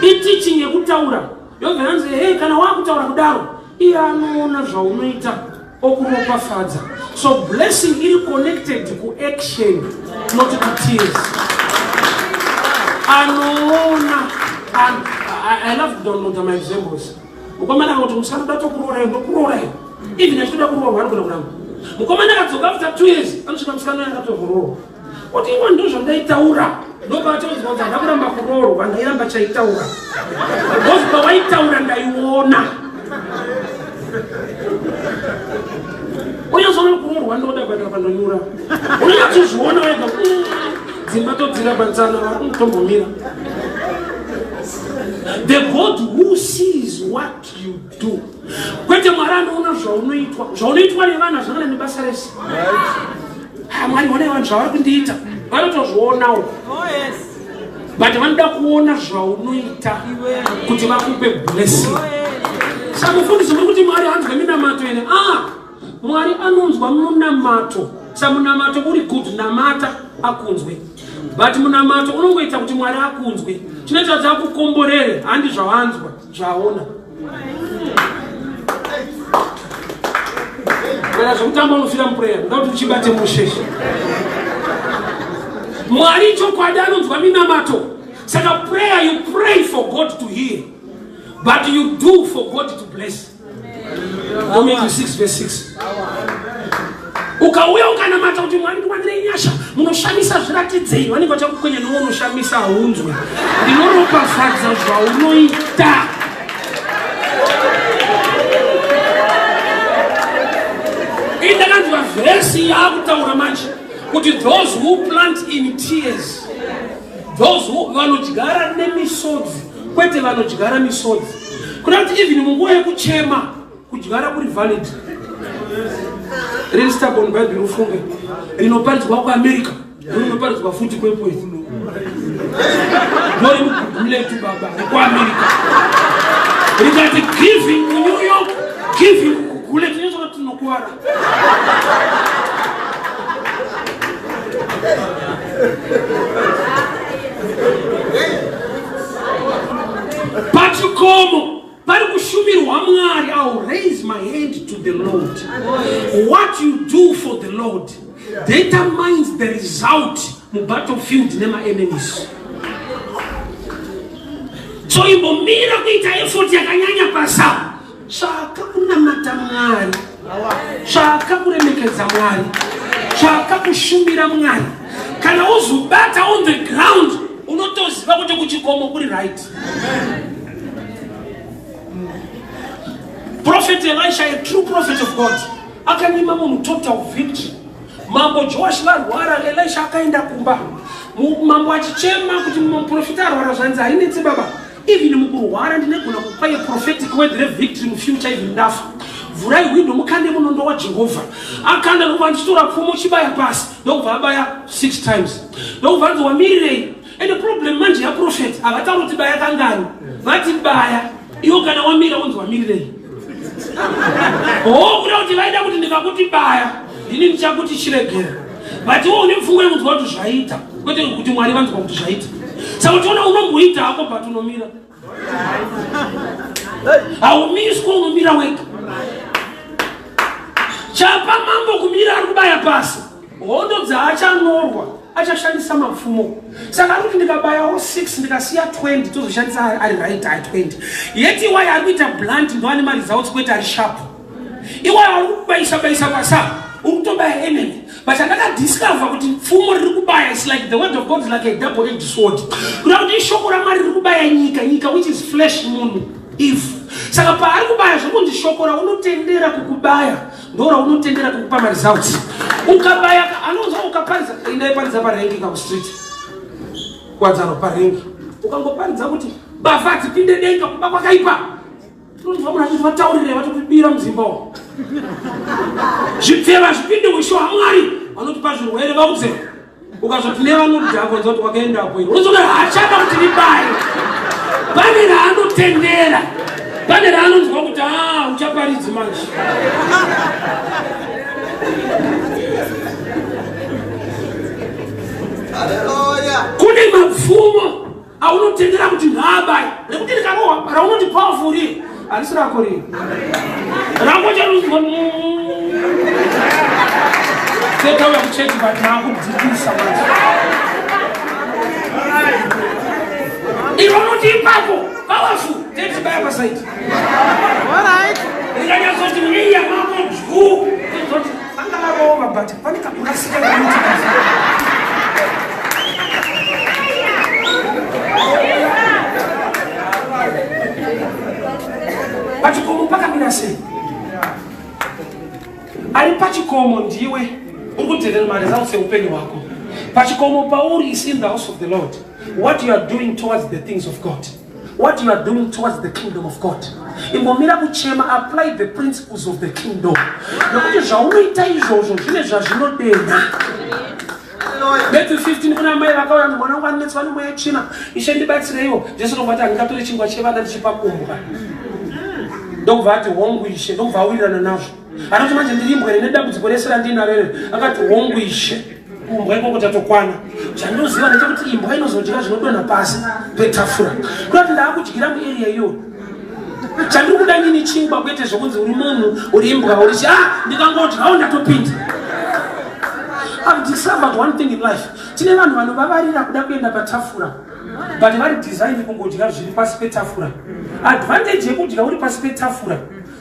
iteaching yekutaura yobva yanzi hei kana wakutaura kudaro iye anoona zvaunoita okuropafadza so blessing iri connected kuaction not to tears anoona I love kudownloada my examples mukomana akati musikana uda tokuroora ndokuroora even achitoda kuroorwa anogona kuramba mukomana akadzoka after two years anosvika musikana uyo akatozoroorwa oti iwa ndo zvandaitaura ndopaatoudzwa kuti handa kuramba kuroorwa ndairamba chaitaura bcause pawaitaura ndaiona unyatsona kuroorwa ndoda but apa ndonyura unonyatsozviona wega dzimba todzira patsana tombomira the god who sees what you do kwete mwari anoona zvaunoitwa zvaunoitwa nevanhu hazvina nebasa rese ah, mwari honai vanhu zvavari kundiita vanotozvionawo oh, but vanoda kuona zvaunoita kuti vakupe blessing oh, sa mufundisi muri kuti mwari hanzwe minamato ene ah mwari anonzwa munamato sa munamato uri good namata akunzwe but munamato unongoita kuti mwari akunzwe chinoita kuti akukomborere handi zvawanzwa zvaona kana zvekutamba unofira muprayer ndoda kuti uchibate musheshe mwari chokwadi anonzwa minamato saka prayer you pray for god to hear but you do for god to bless Matthew 6 verse 6 ukauya ukanamata kuti mwari ndiwanirei nyasha munoshamisa zviratidzei vanenge vachakukwenya nowo unoshamisa haunzwe ndinoropafadza zvaunoita ini ndakanzwa vhesi yaakutaura manje kuti those who plant in tears those who vanodyara nemisodzi kwete vanodyara misodzi kuda kuti even munguva yekuchema kudyara kuri valid riri stubborn bible ufunge rinoparidzwa kuamerica rinoparidzwa futi kwepwezi ndorimuguguletu baba rekuamerica rikati giving kunew york giving kuguguletu inotoa tinokuwara pachikomo pari kushumirwa mwari ill raise my hand to the lord what you do for the lord determines the result mubattlefield nemaenemies so imbomira kuita effort yakanyanya pasa tsvaka kunamata mwari tsvaka kuremekedza mwari tsvaka kushumira mwari kana uzobata on the ground unotoziva kuti kuchikomo kuri right Prophet Elisha, a true prophet of God, akanyima munhu total victory. Mambo Joash varwara, Elisha akaenda kumba. Mambo achichema kuti muprofita arwara zvanzi hainetsi baba. Even mukurwara ndinegona kupa a prophetic word revictory mufuture even ndafa. Vhurai hwindo mukande munondo waJehovha. Akanda ndokubva ndichitora pfumo chibaya pasi ndokubva abaya 6 times. Ndokubva anzi wamirirei ende problem manje yaprofet havatauri kuti baya kangani vati baya iwo kana wamira unzi wamirirei Oh, kuda kuti vaida kuti ndikakuti baya ndini ndichakuti chiregera, but iwe une pfungwa yekunzwa kuti zvaita, kwete kuti Mwari vanzwa kuti zvaita. Saka uchiona unomboita hako, but unomira, haumiswa, unomira wega. Chapa mambo kumira ari kubaya pasi, hondo dzaachanorwa achashandisa mapfumo. Saka ari kuti ndikabayawo 6 ndikasiya 20, tozoshandisa ari right ari 20. Yet iwayo ari kuita blunt ndo ane maresults, kwete ari sharp. Iwayo ari kubayisa bayisa pasa, uri kutobaya enemy. But andakadiscover kuti pfumo riri kubaya is like the word of God is like a double edged sword, kuda kuti ishoko raMwari riri kubaya nyika, nyika which is flesh, munhu if. Saka paari kubaya, zvokunzi shoko raunotendera kukubaya ndo raunotendera kukupa maresults. Ukabaya anonzwa, ukaparidza, indaiparidza parengi kakustreet kuwadzano parengi, ukangoparidza kuti mbavha dzipinde denga, kuba kwakaipa, unonzwa munhu achiti vataurire vatotibira muzimba umu, zvipfeva zvipinde usho hwaMwari, vanotipa zvirwere vaudze. Ukazoti nevanodhakwa, nza kuti wakaendapo iro, unozona haachada kuti ribaye. Pane raanotendera, pane raanonzwa kuti a uchaparidzi manje. Kune mapfumo aunotendera kuti ngaabaye, nekuti rikarohwa raunoti powerful riye harisi rako, riye rako charuzwa tetauya kuchechi, but maakudhikisa manje. Iro unoti ipapo powerful, tetibaya pasaidi, rikanyatsoti miya mako dyu, tozoti anga varova, but pane kakurasika kanoitika. Pachikomo pakamira sei? Ari pachikomo ndiwe uri kudherera maresults eupenyu hwako. Pachikomo pauri is in the house of the Lord, what you are doing towards the things of God, what you are doing towards the kingdom of God. Imbomira kuchema, apply the principles of the kingdom, nokuti zvaunoita izvozvo zvine zvazvinodenha. Matthew 15, kuna amai vakauya, mwana wangu anetswa nemweya tsvina, Ishe ndibatsireiwo. Jesu ndokubva ati, handingatore chingwa chevana ndichipa kumbwa. Ndokubva ati, hongu Ishe. Ndokubva awirirana nazvo. Anoti manje ndiri imbwa rine dambudziko rese randinaro ere? Akati, hongu Ishe, kumbwa ikoko tatokwana. Chandinoziva ndechekuti imbwa inozodya zvinodonha pasi petafura, kurati ndaakudyira muarea iyoyo. Chandiri kuda nini chingwa, kwete zvokunzi uri munhu, uri imbwa, uri chi. Ah, ndikangodyawo ndatopinda. I've discovered one thing in life: tine vanhu vanovavarira kuda kuenda patafura, but vari design kungodya zviri pasi petafura. Advantage yekudya uri pasi petafura,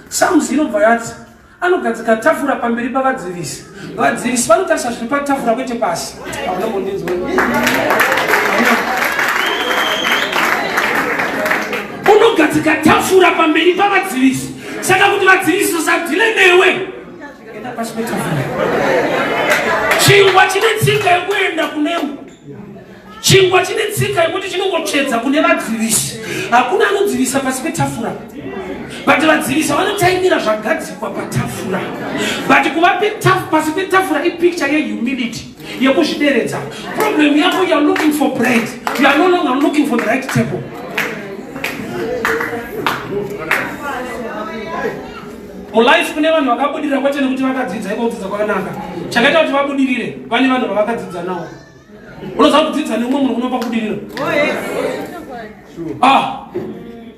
Psalms inobva yati anogadzika tafura pamberi pavadzivisi. Vadzivisi vanotarisa zviri patafura, kwete pasi. Haunambondinzwa. Unogadzika tafura pamberi pavadzivisi, saka kuti vadzivisi vasadhile newe, enda pasi petafura. Chingwa chine tsika yekuenda kunembwa. Chingwa chine tsika yekuti chinongotsvedza kune vadzivisi. Hakuna anodzivisa pasi petafura, but vadzivisa vanotaimira zvagadzikwa patafura. But kuva pasi petafura ipicture yehumility, yekuzvideredza. Problem yako, you are looking for bread, you are no longer looking for the right table. Mulife kune vanhu vakabudirira kwete nekuti vakadzidza iko kudzidza kwakanaka. Chakaita kuti vabudirire, vane vanhu vavakadzidza navo. Unoziva kudzidza neumwe munhu kunopa kubudirira. Ah,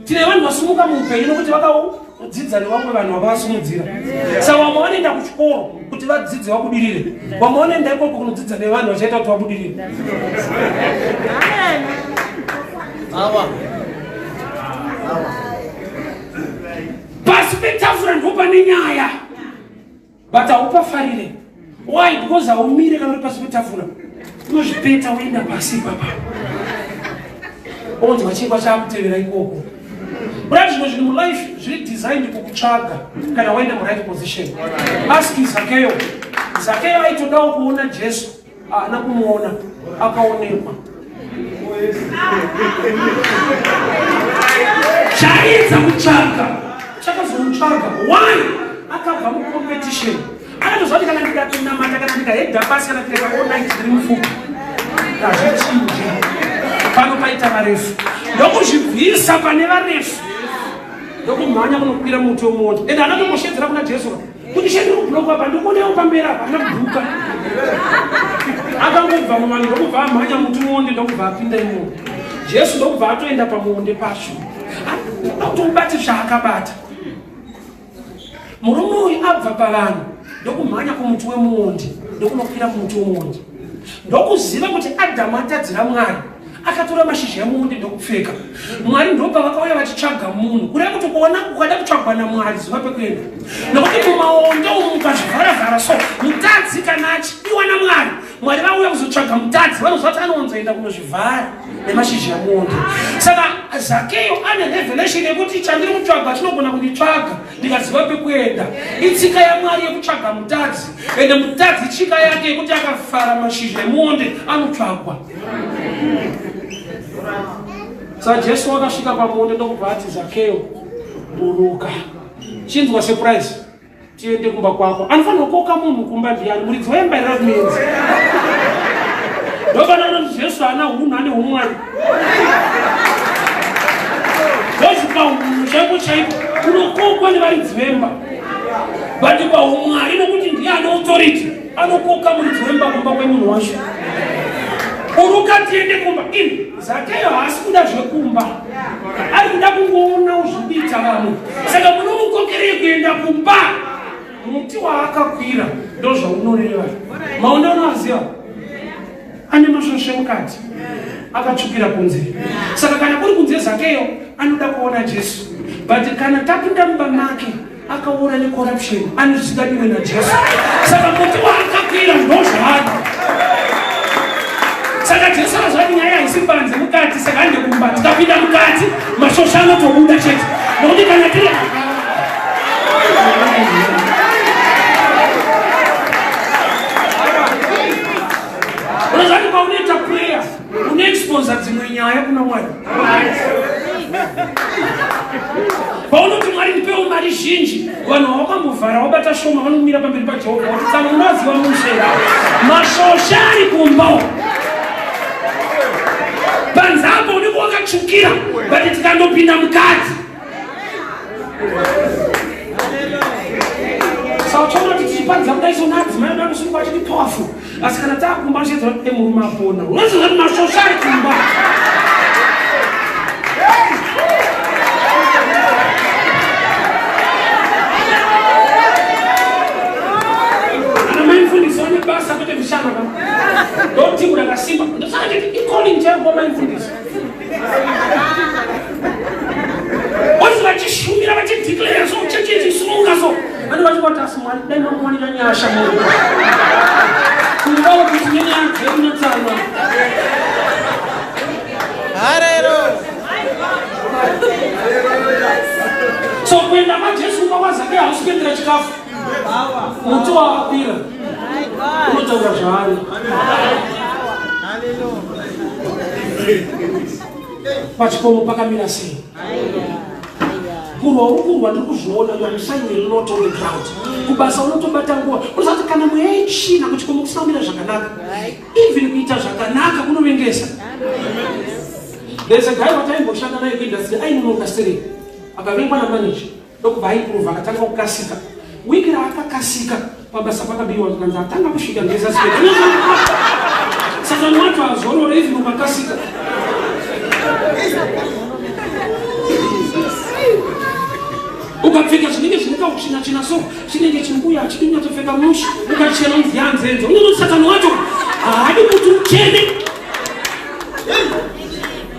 tine vanhu vasumuka muupenyu nokuti vakadzidza nevamwe vanhu vakavasumudzira. Saka vamwe vanoenda kuchikoro kuti vadzidze vabudirire, vamwe vanoenda ikoko kunodzidza nevanhu vachaita kuti vabudirire. Awa. Awa. Pasi petafura ndo pane nyaya, but haupafarire. Why? Because haumire. Kana uri pasi petafura, unozvipeta woenda pasi papa, onzwa chingwa chaakutevera ikoko. Kurati zvimwe zvinhu mulife zviri designed kukutsvaga kana waenda muright position. Ask Zakeyo. Zakeyo aitodawo kuona Jesu, haana kumuona, akaonekwa. Chaidza kutsvaga chakazomutsvaga. Why? Akabva mucompetition. Akatoziva kuti kana ndikatonamata, kana ndikahedha pasi, kana ndikaita all night ndiri mufupi, hazvichinji. Pano paita varefu, ndokuzvibvisa pane varefu. Ndokumhanya kunokwira muti wemuonde. Ende haana kutombosheedzera kuna Jesu kuti she ndiri kublock apa ndikuonewo pamberi apa, haana kubhuka. Akangobva muvanhu ndokubva amhanya muti muonde ndokubva apinda imomo. Jesu ndokubva atoenda pamuonde pacho. Anoda kuti ubate zvaakabata. Murume uyu abva pavanhu ndokumhanya kumuti wemuonde ndokunokwira kumuti wemuonde ndokuziva kuti Adhamu atadzira Mwari akatora mashizha emuonde ndokupfeka. Mwari ndopavakauya vachitsvaga munhu, kureva kuti kuona ukada kutsvagwa naMwari zuva pekuenda, nokuti mumaonde umu mukazvivharavhara so mutadzi kana achidiwa naMwari, Mwari vauya kuzotsvaga mutadzi vanoziva kuti anowanzoenda kunozvivhara nemashizha emuonde. Saka Zakeyo ane revelation yekuti chandiri kutsvaga chinogona kunditsvaga ndikaziva pekuenda. Itsika yaMwari yekutsvaga mutadzi, ende mutadzi tsika yake yekuti akafara mashizha emuonde anotsvagwa. Saka Jesu wakasvika pamuonde ndokubva ati Zakeyo buruka, chinzwa surprise, tiende kumba kwako. Anofanirwa kukoka munhu kumba ndiani? Muridzi wemba here ratuenzi? Ndopanoona kuti Jesu haana hunhu, ane humwari. Ndozi pahunhu chaipo chaipo unokokwa nevaridzi vemba, but pahumwari nokuti ndiye ane authority anokoka muridzi wemba kumba kwemunhu wacho. Uruka tiende kumba. Ini Zakeyo haasi kuda zvekumba, ari kuda kungoona uzvikuita vamwe. Saka munomukokerei kuenda kumba? Muti waakakwira ndozvaunoreva. Maonde unoaziva ane masvosve mukati akatsvukira kunze. Saka kana kuri kunze Zakeyo anoda kuona Jesu, but kana tapinda mumba make akaora necorruption anozvikadiwe naJesu. Saka muti waakakwira ndozvaari. Saka Jesu akazvati nyaya haisi panze, mukati. Saka hande kumba, tikapinda mukati mashosha anotobuda chete, nokuti kana tiri unozvati paunoita prayer unoexposa dzimwe nyaya kuna Mwari. Paunoti Mwari ndipewo mari zhinji, vanhu vawakambovhara wabata shoma vanomira pamberi paJehovha kuti tsano unoziva mushe mashosha ari kumba uko. Panze apo unenge wakatsvukira, but tikandopinda mukati saka uchaona kuti tichiparidza kudai so naadzimai edu anosungwa achiti powerful, asi kana taakumba anoshedzera kuti murume apona, unoziva kuti mashosha ari kumba. Ana mai mufundisi vane basa kwete mishana ka, ndotimu rakasimba. Ndosaka chiti icalling chaiyo kwa mai mufundisi Ozi vachishumira vachideclare so chechi ichisununga so vane vachingoti asi Mwari dai mamuwanira nyasha munhu kumbawo kuti nenyaya dzekunetsana. So kuenda kwaJesu kumba kwaZakeyo hausi kuendera chikafu. Muti wawakwira unotaura zvaari. Pachikomo pakamira sei? Kurwa uri kurwa, ndiri kuzviona, you are signing a lot on the ground. Kubasa unotobata nguva. Unoziva kuti kana mweya yetsvina kuchikomo kusina kumira zvakanaka, even kuita zvakanaka kunovengesa. There's a guy wataimboshanda naye kuindustry ainonoka stereki, akavengwa namanager ndokubva aimprove, akatanga kukasika. Wiki raakakasika pabasa pakabiwa, zvikanzi atanga kusvika ngesuspect. Satani wacho azorore even ukakasika. Ukapfeka zvinenge zvine kautsvina tsvina so, chinenge chimbuya achidi kunyatsopfeka mushe, ukachena unzi yanzenza. Unonoti satani wacho haadi kuti uchene,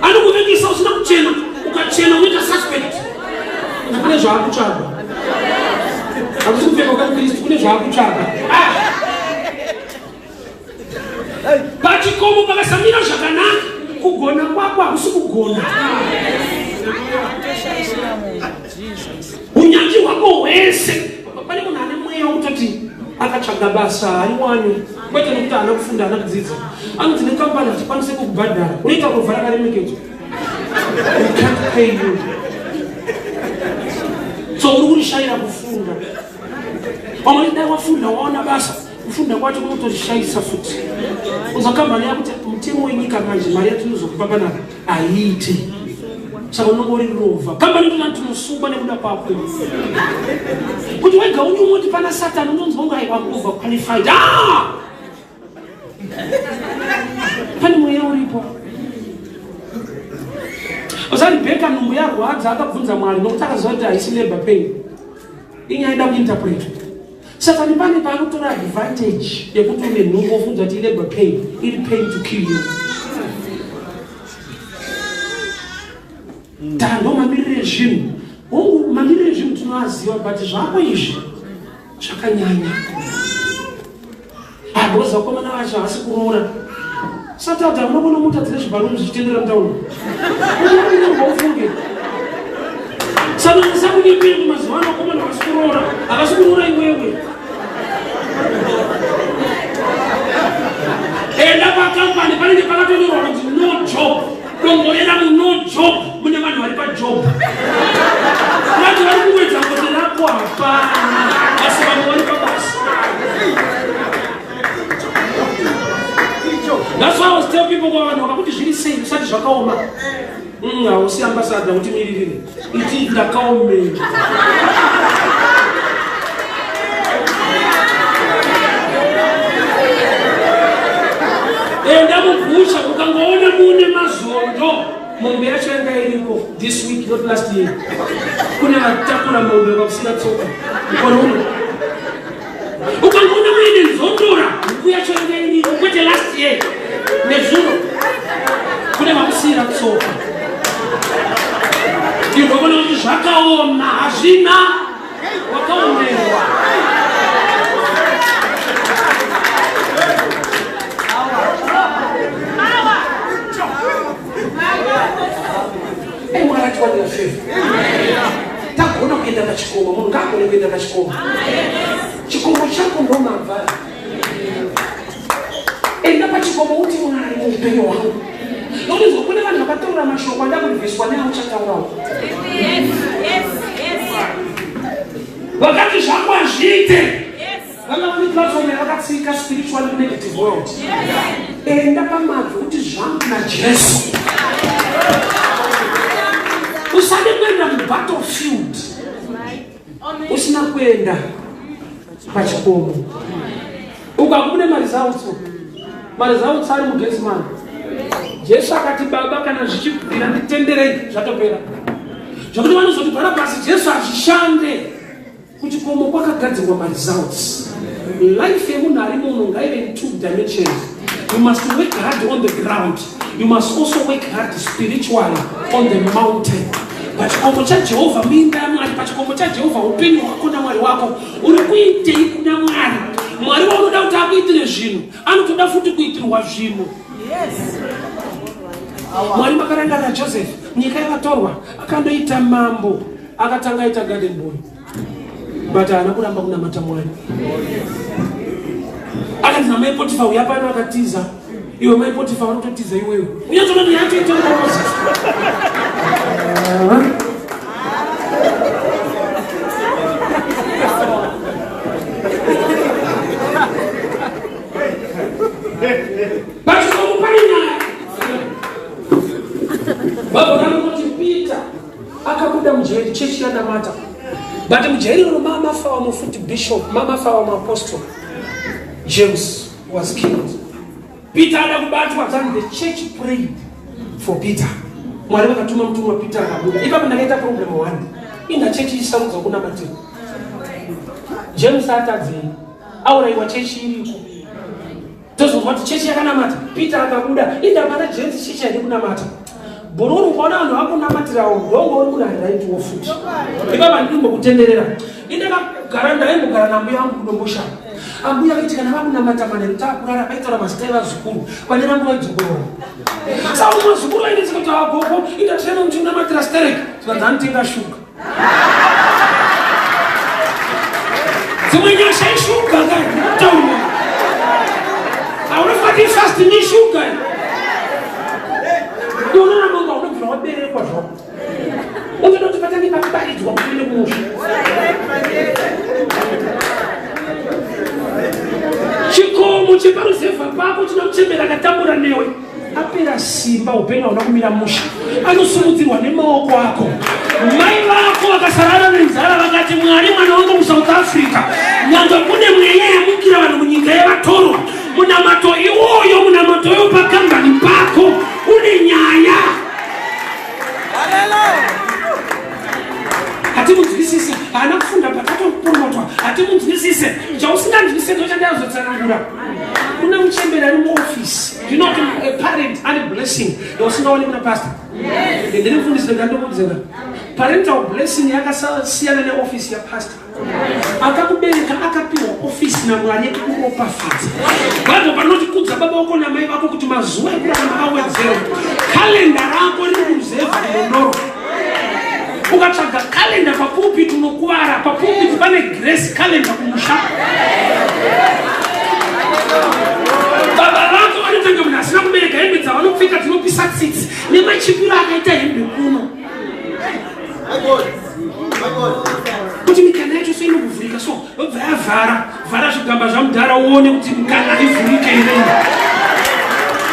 anokuvengesa usina kuchena. Ukachena unoita suspect, kune zvaakutsvaga. Hakusi kupfeka kwakristu, kune zvaakutsvaga. Pachikomo pakasamira zvakanaka, kugona kwako hakusi kugona. Unyanzvi hwako hwese, pane munhu ane mweya wekutoti akatsvaga basa hariwani, kwete nekuti haana kufunda, haana kudzidza, anoti nekambani hachikwanise kukubhadhara, unoita rovha rakaremekedzwa. We can't pay you, so uri kurishayira kufunda. Vamwe dai wafunda waona basa, kufunda kwacho kunotorishayisa futi. Uza kambani yakuti mutemo wenyika manje mari yatinozokupa panapa haiiti. Saka unonge uri rovha. Kambani ndona tinosungwa nekuda kwako. Kuti wega unyumoti pana Satani unonzwa unga I'm overqualified. Ah! Pane mweya uripo. Usaribheka nhumbu yarwadza akabvunza Mwari nokuti akaziva kuti haisi labor pain. Inyaya ida kuinterpretwa. Satani pane paanotora advantage yekuti une nhumbu ofunza kuti ilabor pain iri pain to kill you. Tando mamiriro ezvinhu. Hongu mamiriro ezvinhu tinoaziva but zvako izvi zvakanyanya. Because vakomana vacho havasi kuroora. Saturday unoona mota dzine zviballoon zvichitendera mutauni. Unoona ufunge. Saka usakunyepere kuti mazuva ano vakomana havasi kuroora. Havasi kuroora iwewe. Enda pakampani panenge pakatonyorwa kunzi no job. Dongorera mu no job mune vanhu vari pajob. Vanhu vari kuwedza kuti rako hapana asi vamwe vari pabasa. That's why I was tell people kwa vanhu vakakuti zviri sei usati zvakaoma. Hausi ambassador kuti miririre. Iti ndakaomera. Enda mubusha ukangoona mune mazondo mombe yacho yanga iriko this week not last year. Kune vatakura mombe vakusina tsoka. Mukore uno. Ukangoona muine nzondora huku yacho yanga iriko kwete last year nezuro kune vakusiyira tsoka. Ndinoona kuti zvakaoma hazvina wakaomerwa. Dai Mwari atiwanira favor. Tagona kuenda pachikomo, munhu ngaagone kuenda pachikomo. Chikomo chako ndomabva. Enda pachikomo uti Mwari muupenyu hwangu. Nokuti nzwa kune vanhu vakataura mashoko ada kurwiswa neauchataurawo. Vakati zvangu hazviite. Vanga vane platform yavakatsika spiritually negative world. Enda pamabvi uti zvangu naJesu. Usade kuenda mubattlefield usina kuenda pachikomo. Ukakubuda maresults, maresults ari muGetsemane. Jesu akati baba kana zvichibvira nditenderei zvatopera. Zvekuti vanozoti Bharabhasi Jesu hazvishande. Kuchikomo kwakagadzirwa maresults. Life yemunhu ari muno ngaive in two dimensions. You must work hard on the ground. You must also work hard spiritually on the mountain. Pachikomo chaJehovha minda yaMwari, pachikomo chaJehovha upenyu hwako naMwari wako. Uri kuitei kuna Mwari? Mwari waunoda kuti akuitire zvinhu, anotoda futi kuitirwa zvinhu. Yes. Mwari makarangarira Joseph, nyika yavatorwa, akandoita mambo. Akatanga aita garden boy but haana kuramba kunamata Mwari. Akanzi namai Potifa uya pano akatiza. Iwe mai Potifa vanototiza iwewe. Unyatsoona kuti yatoita Moses. But pane nyaya. Baba vanoti Peter akabuda mujeri chechi yanamata but mujeri iro mamafa wamufuti bishop mamafa wamuapostle James was killed. Peter ada kubatwa then the church prayed for Peter. Mwari vakatuma mutumwa Peter akabuda. Ipapo ndakaita problem one. Inda chechi isarudza kunamatira. James atadzei? Auraiwa chechi iriko. Tozonzwa kuti chechi yakanamata. Peter akabuda. Inda pana James chechi haidi kunamata. Bhururu ukaona vanhu vakunamatirawo ndongo uri munhu ari right wo futi. Ipapa ndinimbokutenderera. Indakagara ndaimbogara nambuya vangu kudomboshava. Ambuya vaiti kana vakunamata manheru takurara vaitaura mazita evazukuru vane rangu vaidzokorora. Saka vazukuru vainetseka kuti agogo inda tinoenda muchinamatira sterek zvikanzi anotenga shuga. Dzimwe nyasha ishuga ka ndinotaura. Haunofati fast neshuga. Unoona manga unobvira waberekwa zvako. Unotoda kuti patange paparidzwa kuti uende kumusha. Chikomo cheparuzevha pako chinochembera akatambura newe. Apera simba, upenyu hauna kumira mushe, anosimudzirwa nemaoko ako. Mai vako vakasarara nenzara vakati, Mwari, mwana wangu muSouth Africa, nyange kune mweya yamukira vanhu munyika yevatorwa, munamato iwoyo, munamato iwo pakambani pako une nyaya. Hatimunzwisise, haana kufunda patatopromotwa, hatimunzwisise. Chausinganzwisise ndochandazotsanangura. Kuna muchemberi ari muofisi. You know a parent ane blessing yausingaoni kuna pastor. Ndiri mufundisi, rega ndokudzera. Parental blessing yakasiyana neofisi yapastor. Akakubereka akapiwa ofisi naMwari yekukuropafadza. Bible panoti kudza baba vako namai vako kuti mazuva ekurarama awedzere. Kalenda rako riri kuruzevha kumondoro. Ukatsvaga kalenda papulpit unokuvara. Papulpit pane grace kalenda kumusha. Baba vako vanotanga munhu asina kubereka, hembe dzavanopfeka dzinopisa tsitsi nemachipiro akaita hembe kuno, kuti mikana yacho so inokuvhurika, so vobva yavhara vhara zvigamba zvamudhara, uone kuti mikana ivhurike here.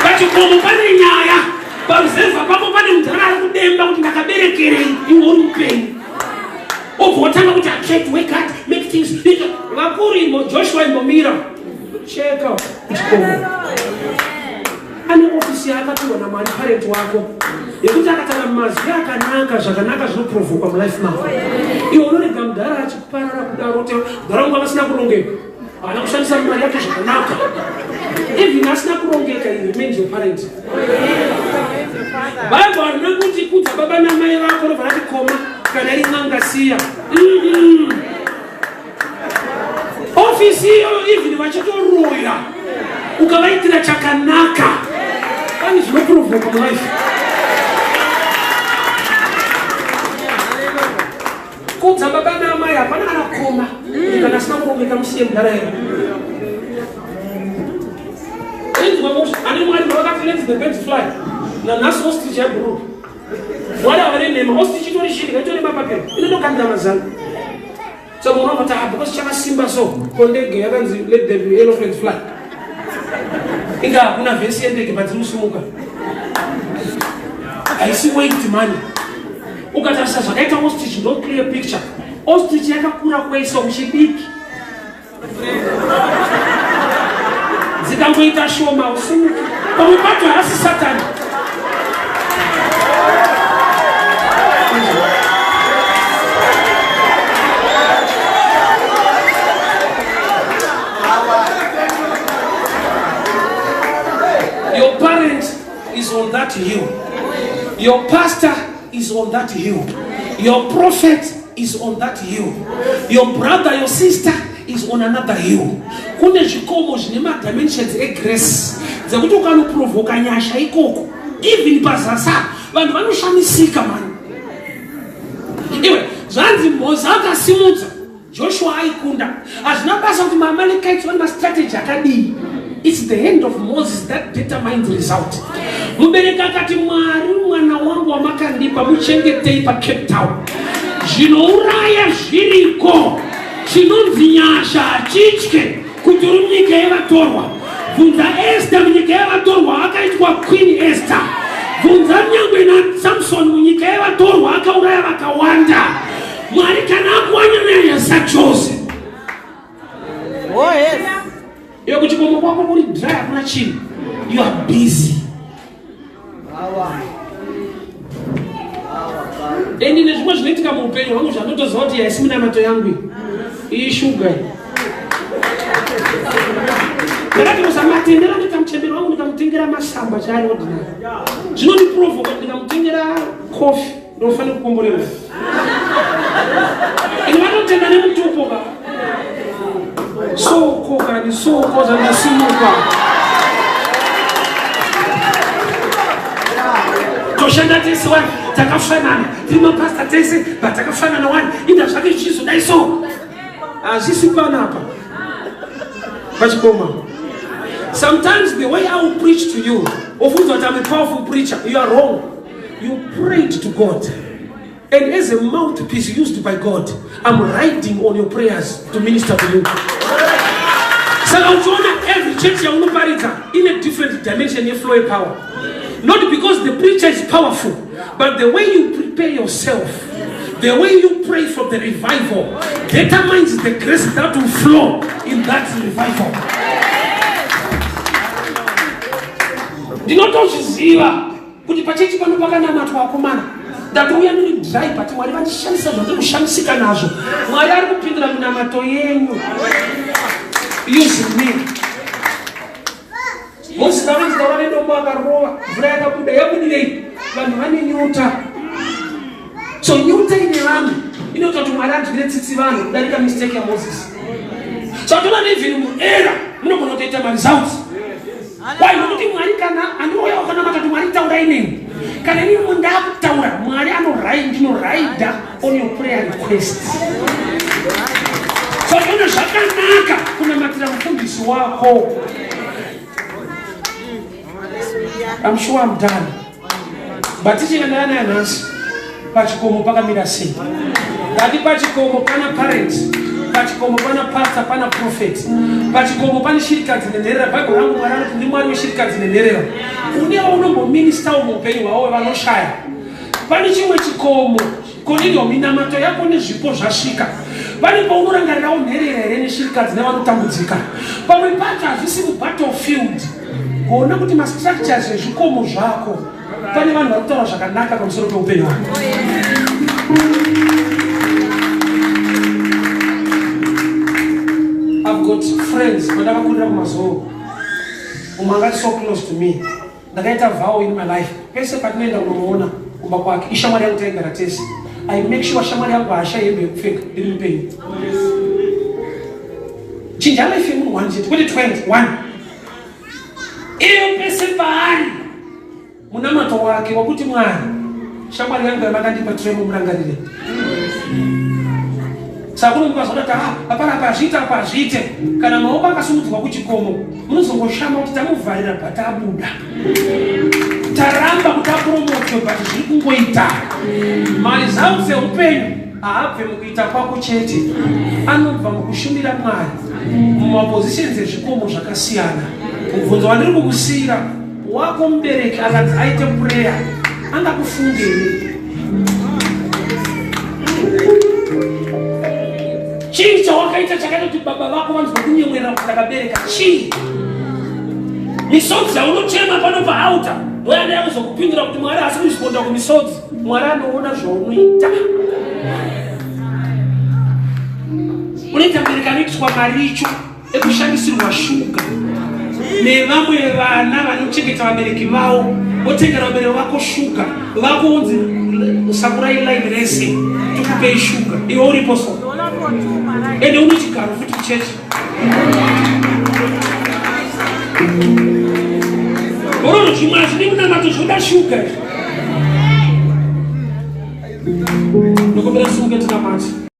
Pachikomo pane nyaya, paruzevha pako pane mudhara ari kudemba kuti ndakaberekerei iwe uri mupenyu. Obva watanga kuti, "I try to work hard, make things." Vakuru imbo Joshua imbomira, cheka kuchikomo ane ofisi yaakapiwa naMwari, parent wako, yekuti akataura mazwi akanaka, zvakanaka zvinoprovokwa mulife mako. Iwe unorega mudhara achiparara kudaro, kuti mudhara wangu akasina kurongeka, haana kushandisa mari yake zvakanaka. Even asina kurongeka, he remains your parent. Bible harina kuti kudza baba namai vako robva rati koma kana iri n'anga siya. Ofisi iyoyo, even vachitoroya, ukavaitira chakanaka pane zvinoprovoka mulife. Kudza baba naamai hapana kana koma kuti kana asina kurongeka musiye mudhara here. Inzwa musha ane Mwari vakati, "Let the birds fly." Nanhasi ostrich yabhuruka. Mwari havane nhema. Ostrich itori shiri, itori mapapiro, inotokandira mazano. So munobva ta because chakasimba so ko ndege yakanzi, "Let the elephants fly." Inga hakuna vhesi yendege padziri kusimuka, haisi weight money. Ukatarisa zvakaita ostrich, ndo clear picture. Ostrich yakakura kwese uchidiki, dzikangoita shoma usimuki. Pamwe pacho haasi Satani. Your parent is on that hill. Your pastor is on that hill. Your prophet is on that hill. Your brother, your sister is on another hill. Kune zvikomo zvine madimensions egrace dzekuti ukanoprovoka nyasha ikoko, even pazasa vanhu vanoshamisika mani. Iwe, zvanzi Mhozi akasimudza Joshua aikunda. Hazvina basa kuti maAmalekites vane mastrategy akadii, it's the hand of Moses that determines result. Mubereki akati, "Mwari, mwana wangu wamakandipa muchengetei paCape Town, zvinouraya zviriko, chinonzi nyasha hachitye kuti uri munyika yevatorwa." Bvunza Esther, munyika yevatorwa akaitwa Queen Esther. Bvunza nyangwe naSamson, munyika yevatorwa akauraya vakawanda. Mwari kana akuwanyanyanyasa chose. Oh, yes. Iwe kuchikomo kwako kuri dry, hakuna chinhu, you are busy. Awa. Awa, Father. Endi nezvimwe zvinoitika muupenyu hwangu zvandotoziva kuti haisi minamato yangu iyi, iyi shuga iyi. Ndakati musamatendera, ndikamuchemberi wangu ndikamutengera masamba chaari ordinary zvinondiprovoka. Ndikamutengera kofi, ndinofanira kukomborerwa. Ini vanotenda nemutupo ka soko kani soko zvandasimuka, toshanda tese wani, takafanana, tiri mapasta tese, but takafanana wani. Inda zvake zvichizodai so hazvisi panapa pachikoma. Sometimes the way I will preach to you, ofunza kuti I'm a powerful preacher, you are wrong. You prayed to God, and as a mouthpiece used by God, I'm riding on your prayers to minister to you. Saka uchiona every church yaunoparidza yaunoparidza ine different dimension yeflow yepower. Not because the preacher is powerful, but the way you prepare yourself, the way you pray for the revival determines the grace that will flow in that revival. Ndinotozviziva kuti pachechi pano pakanamatwa akomana, ndatouya ndiri dry, but Mwari vandishandisa zvandiri kushamisika nazvo. Mwari ari kupindura minamato yenyu using me. Mozisi akanzi taura nedombo, akarova, mvura yakabuda. Yabudirei? Vanhu vane nyota. So nyota ine vanhu inoita kuti Mwari anzwire tsitsi vanhu kudarika mistake yaMoses. So atona neven muera munogona kutoita maresults. Why? Nokuti Mwari kana andouya wakanamata kuti Mwari taurai neni, kana inini mundakutaura, Mwari anorai, ndinoraida on your prayer request. So ino zvakanaka kunamatira mufundisi wako. I'm sure I'm done, but tichingandaya naye nhasi, pachikomo pakamira sei? Ngati pachikomo pana parent, pachikomo pana pastor, pana prophet, pachikomo pane shirikadzi nenherera. Bhaibheri rangu, Mwari anoti ndiMwari weshirikadzi nenherera. Unewo unomboministawo muupenyu hwavo vanoshaya. Pane chimwe chikomo koniniwo minamato yako nezvipo zvasvika, pane paunorangarirawo nherera here neshirikadzi nevanotambudzika? Pamwe pacho hazvisi mubattlefield. Kuona kuti mastructures ezvikomo zvako, pane vanhu vari kutaura zvakanaka pamusoro peupenyu hwako. I've got friends vandakakurira kumazoro, umwe angati so close to me. Ndakaita vow in my life, pese patinoenda kunomuona kumba kwake, ishamwari yangu, taigara tese, I make sure shamwari yangu haasha hembe yekupfeka ndiri mupenyu. Chinja life yemunhu one chete, kwete 21. Iyo pese paari, munamato wake wakuti, "Mwari, shamwari yangu yamakandipa tiremo, murangarire." Saka kunomuka kuti ah, apana apa hazviite, apa hazviite. Kana maoko akasimudzwa kuchikomo, munozongoshama kuti tamuvharira, but abuda. Taramba kuti apromotwe, but zviri kungoita. Maresults eupenyu haabve mukuita kwako chete, anobva mukushumira Mwari mumapositions ezvikomo zvakasiyana. Mubvunzo wandiri kukusiyira, wako mubereki akanzi aite prayer, angakufungei? Chii chawakaita chakaita kuti baba vako vanzwa kunyemwerera kuti ndakabereka? Chii? Misodzi yaunochema pano paaltar ndoyanda yakuzokupindura kuti Mwari haasi kuresponda kumisodzi. Mwari anoona zvaunoita. Unoita mubereki anoitiswa maricho ekushandisirwa shuga nevamwe vana vanochengeta vabereki vavo, votengera vabereki vako shuga, vakuunzi, "Sakurai line rese tikupei shuga." Iwe uripo, so ende une chigaro futi kuchechi. Ororo, zvimwe hazvidi munamato, zvoda shuga izvi. Nokumbira simuke tinamati.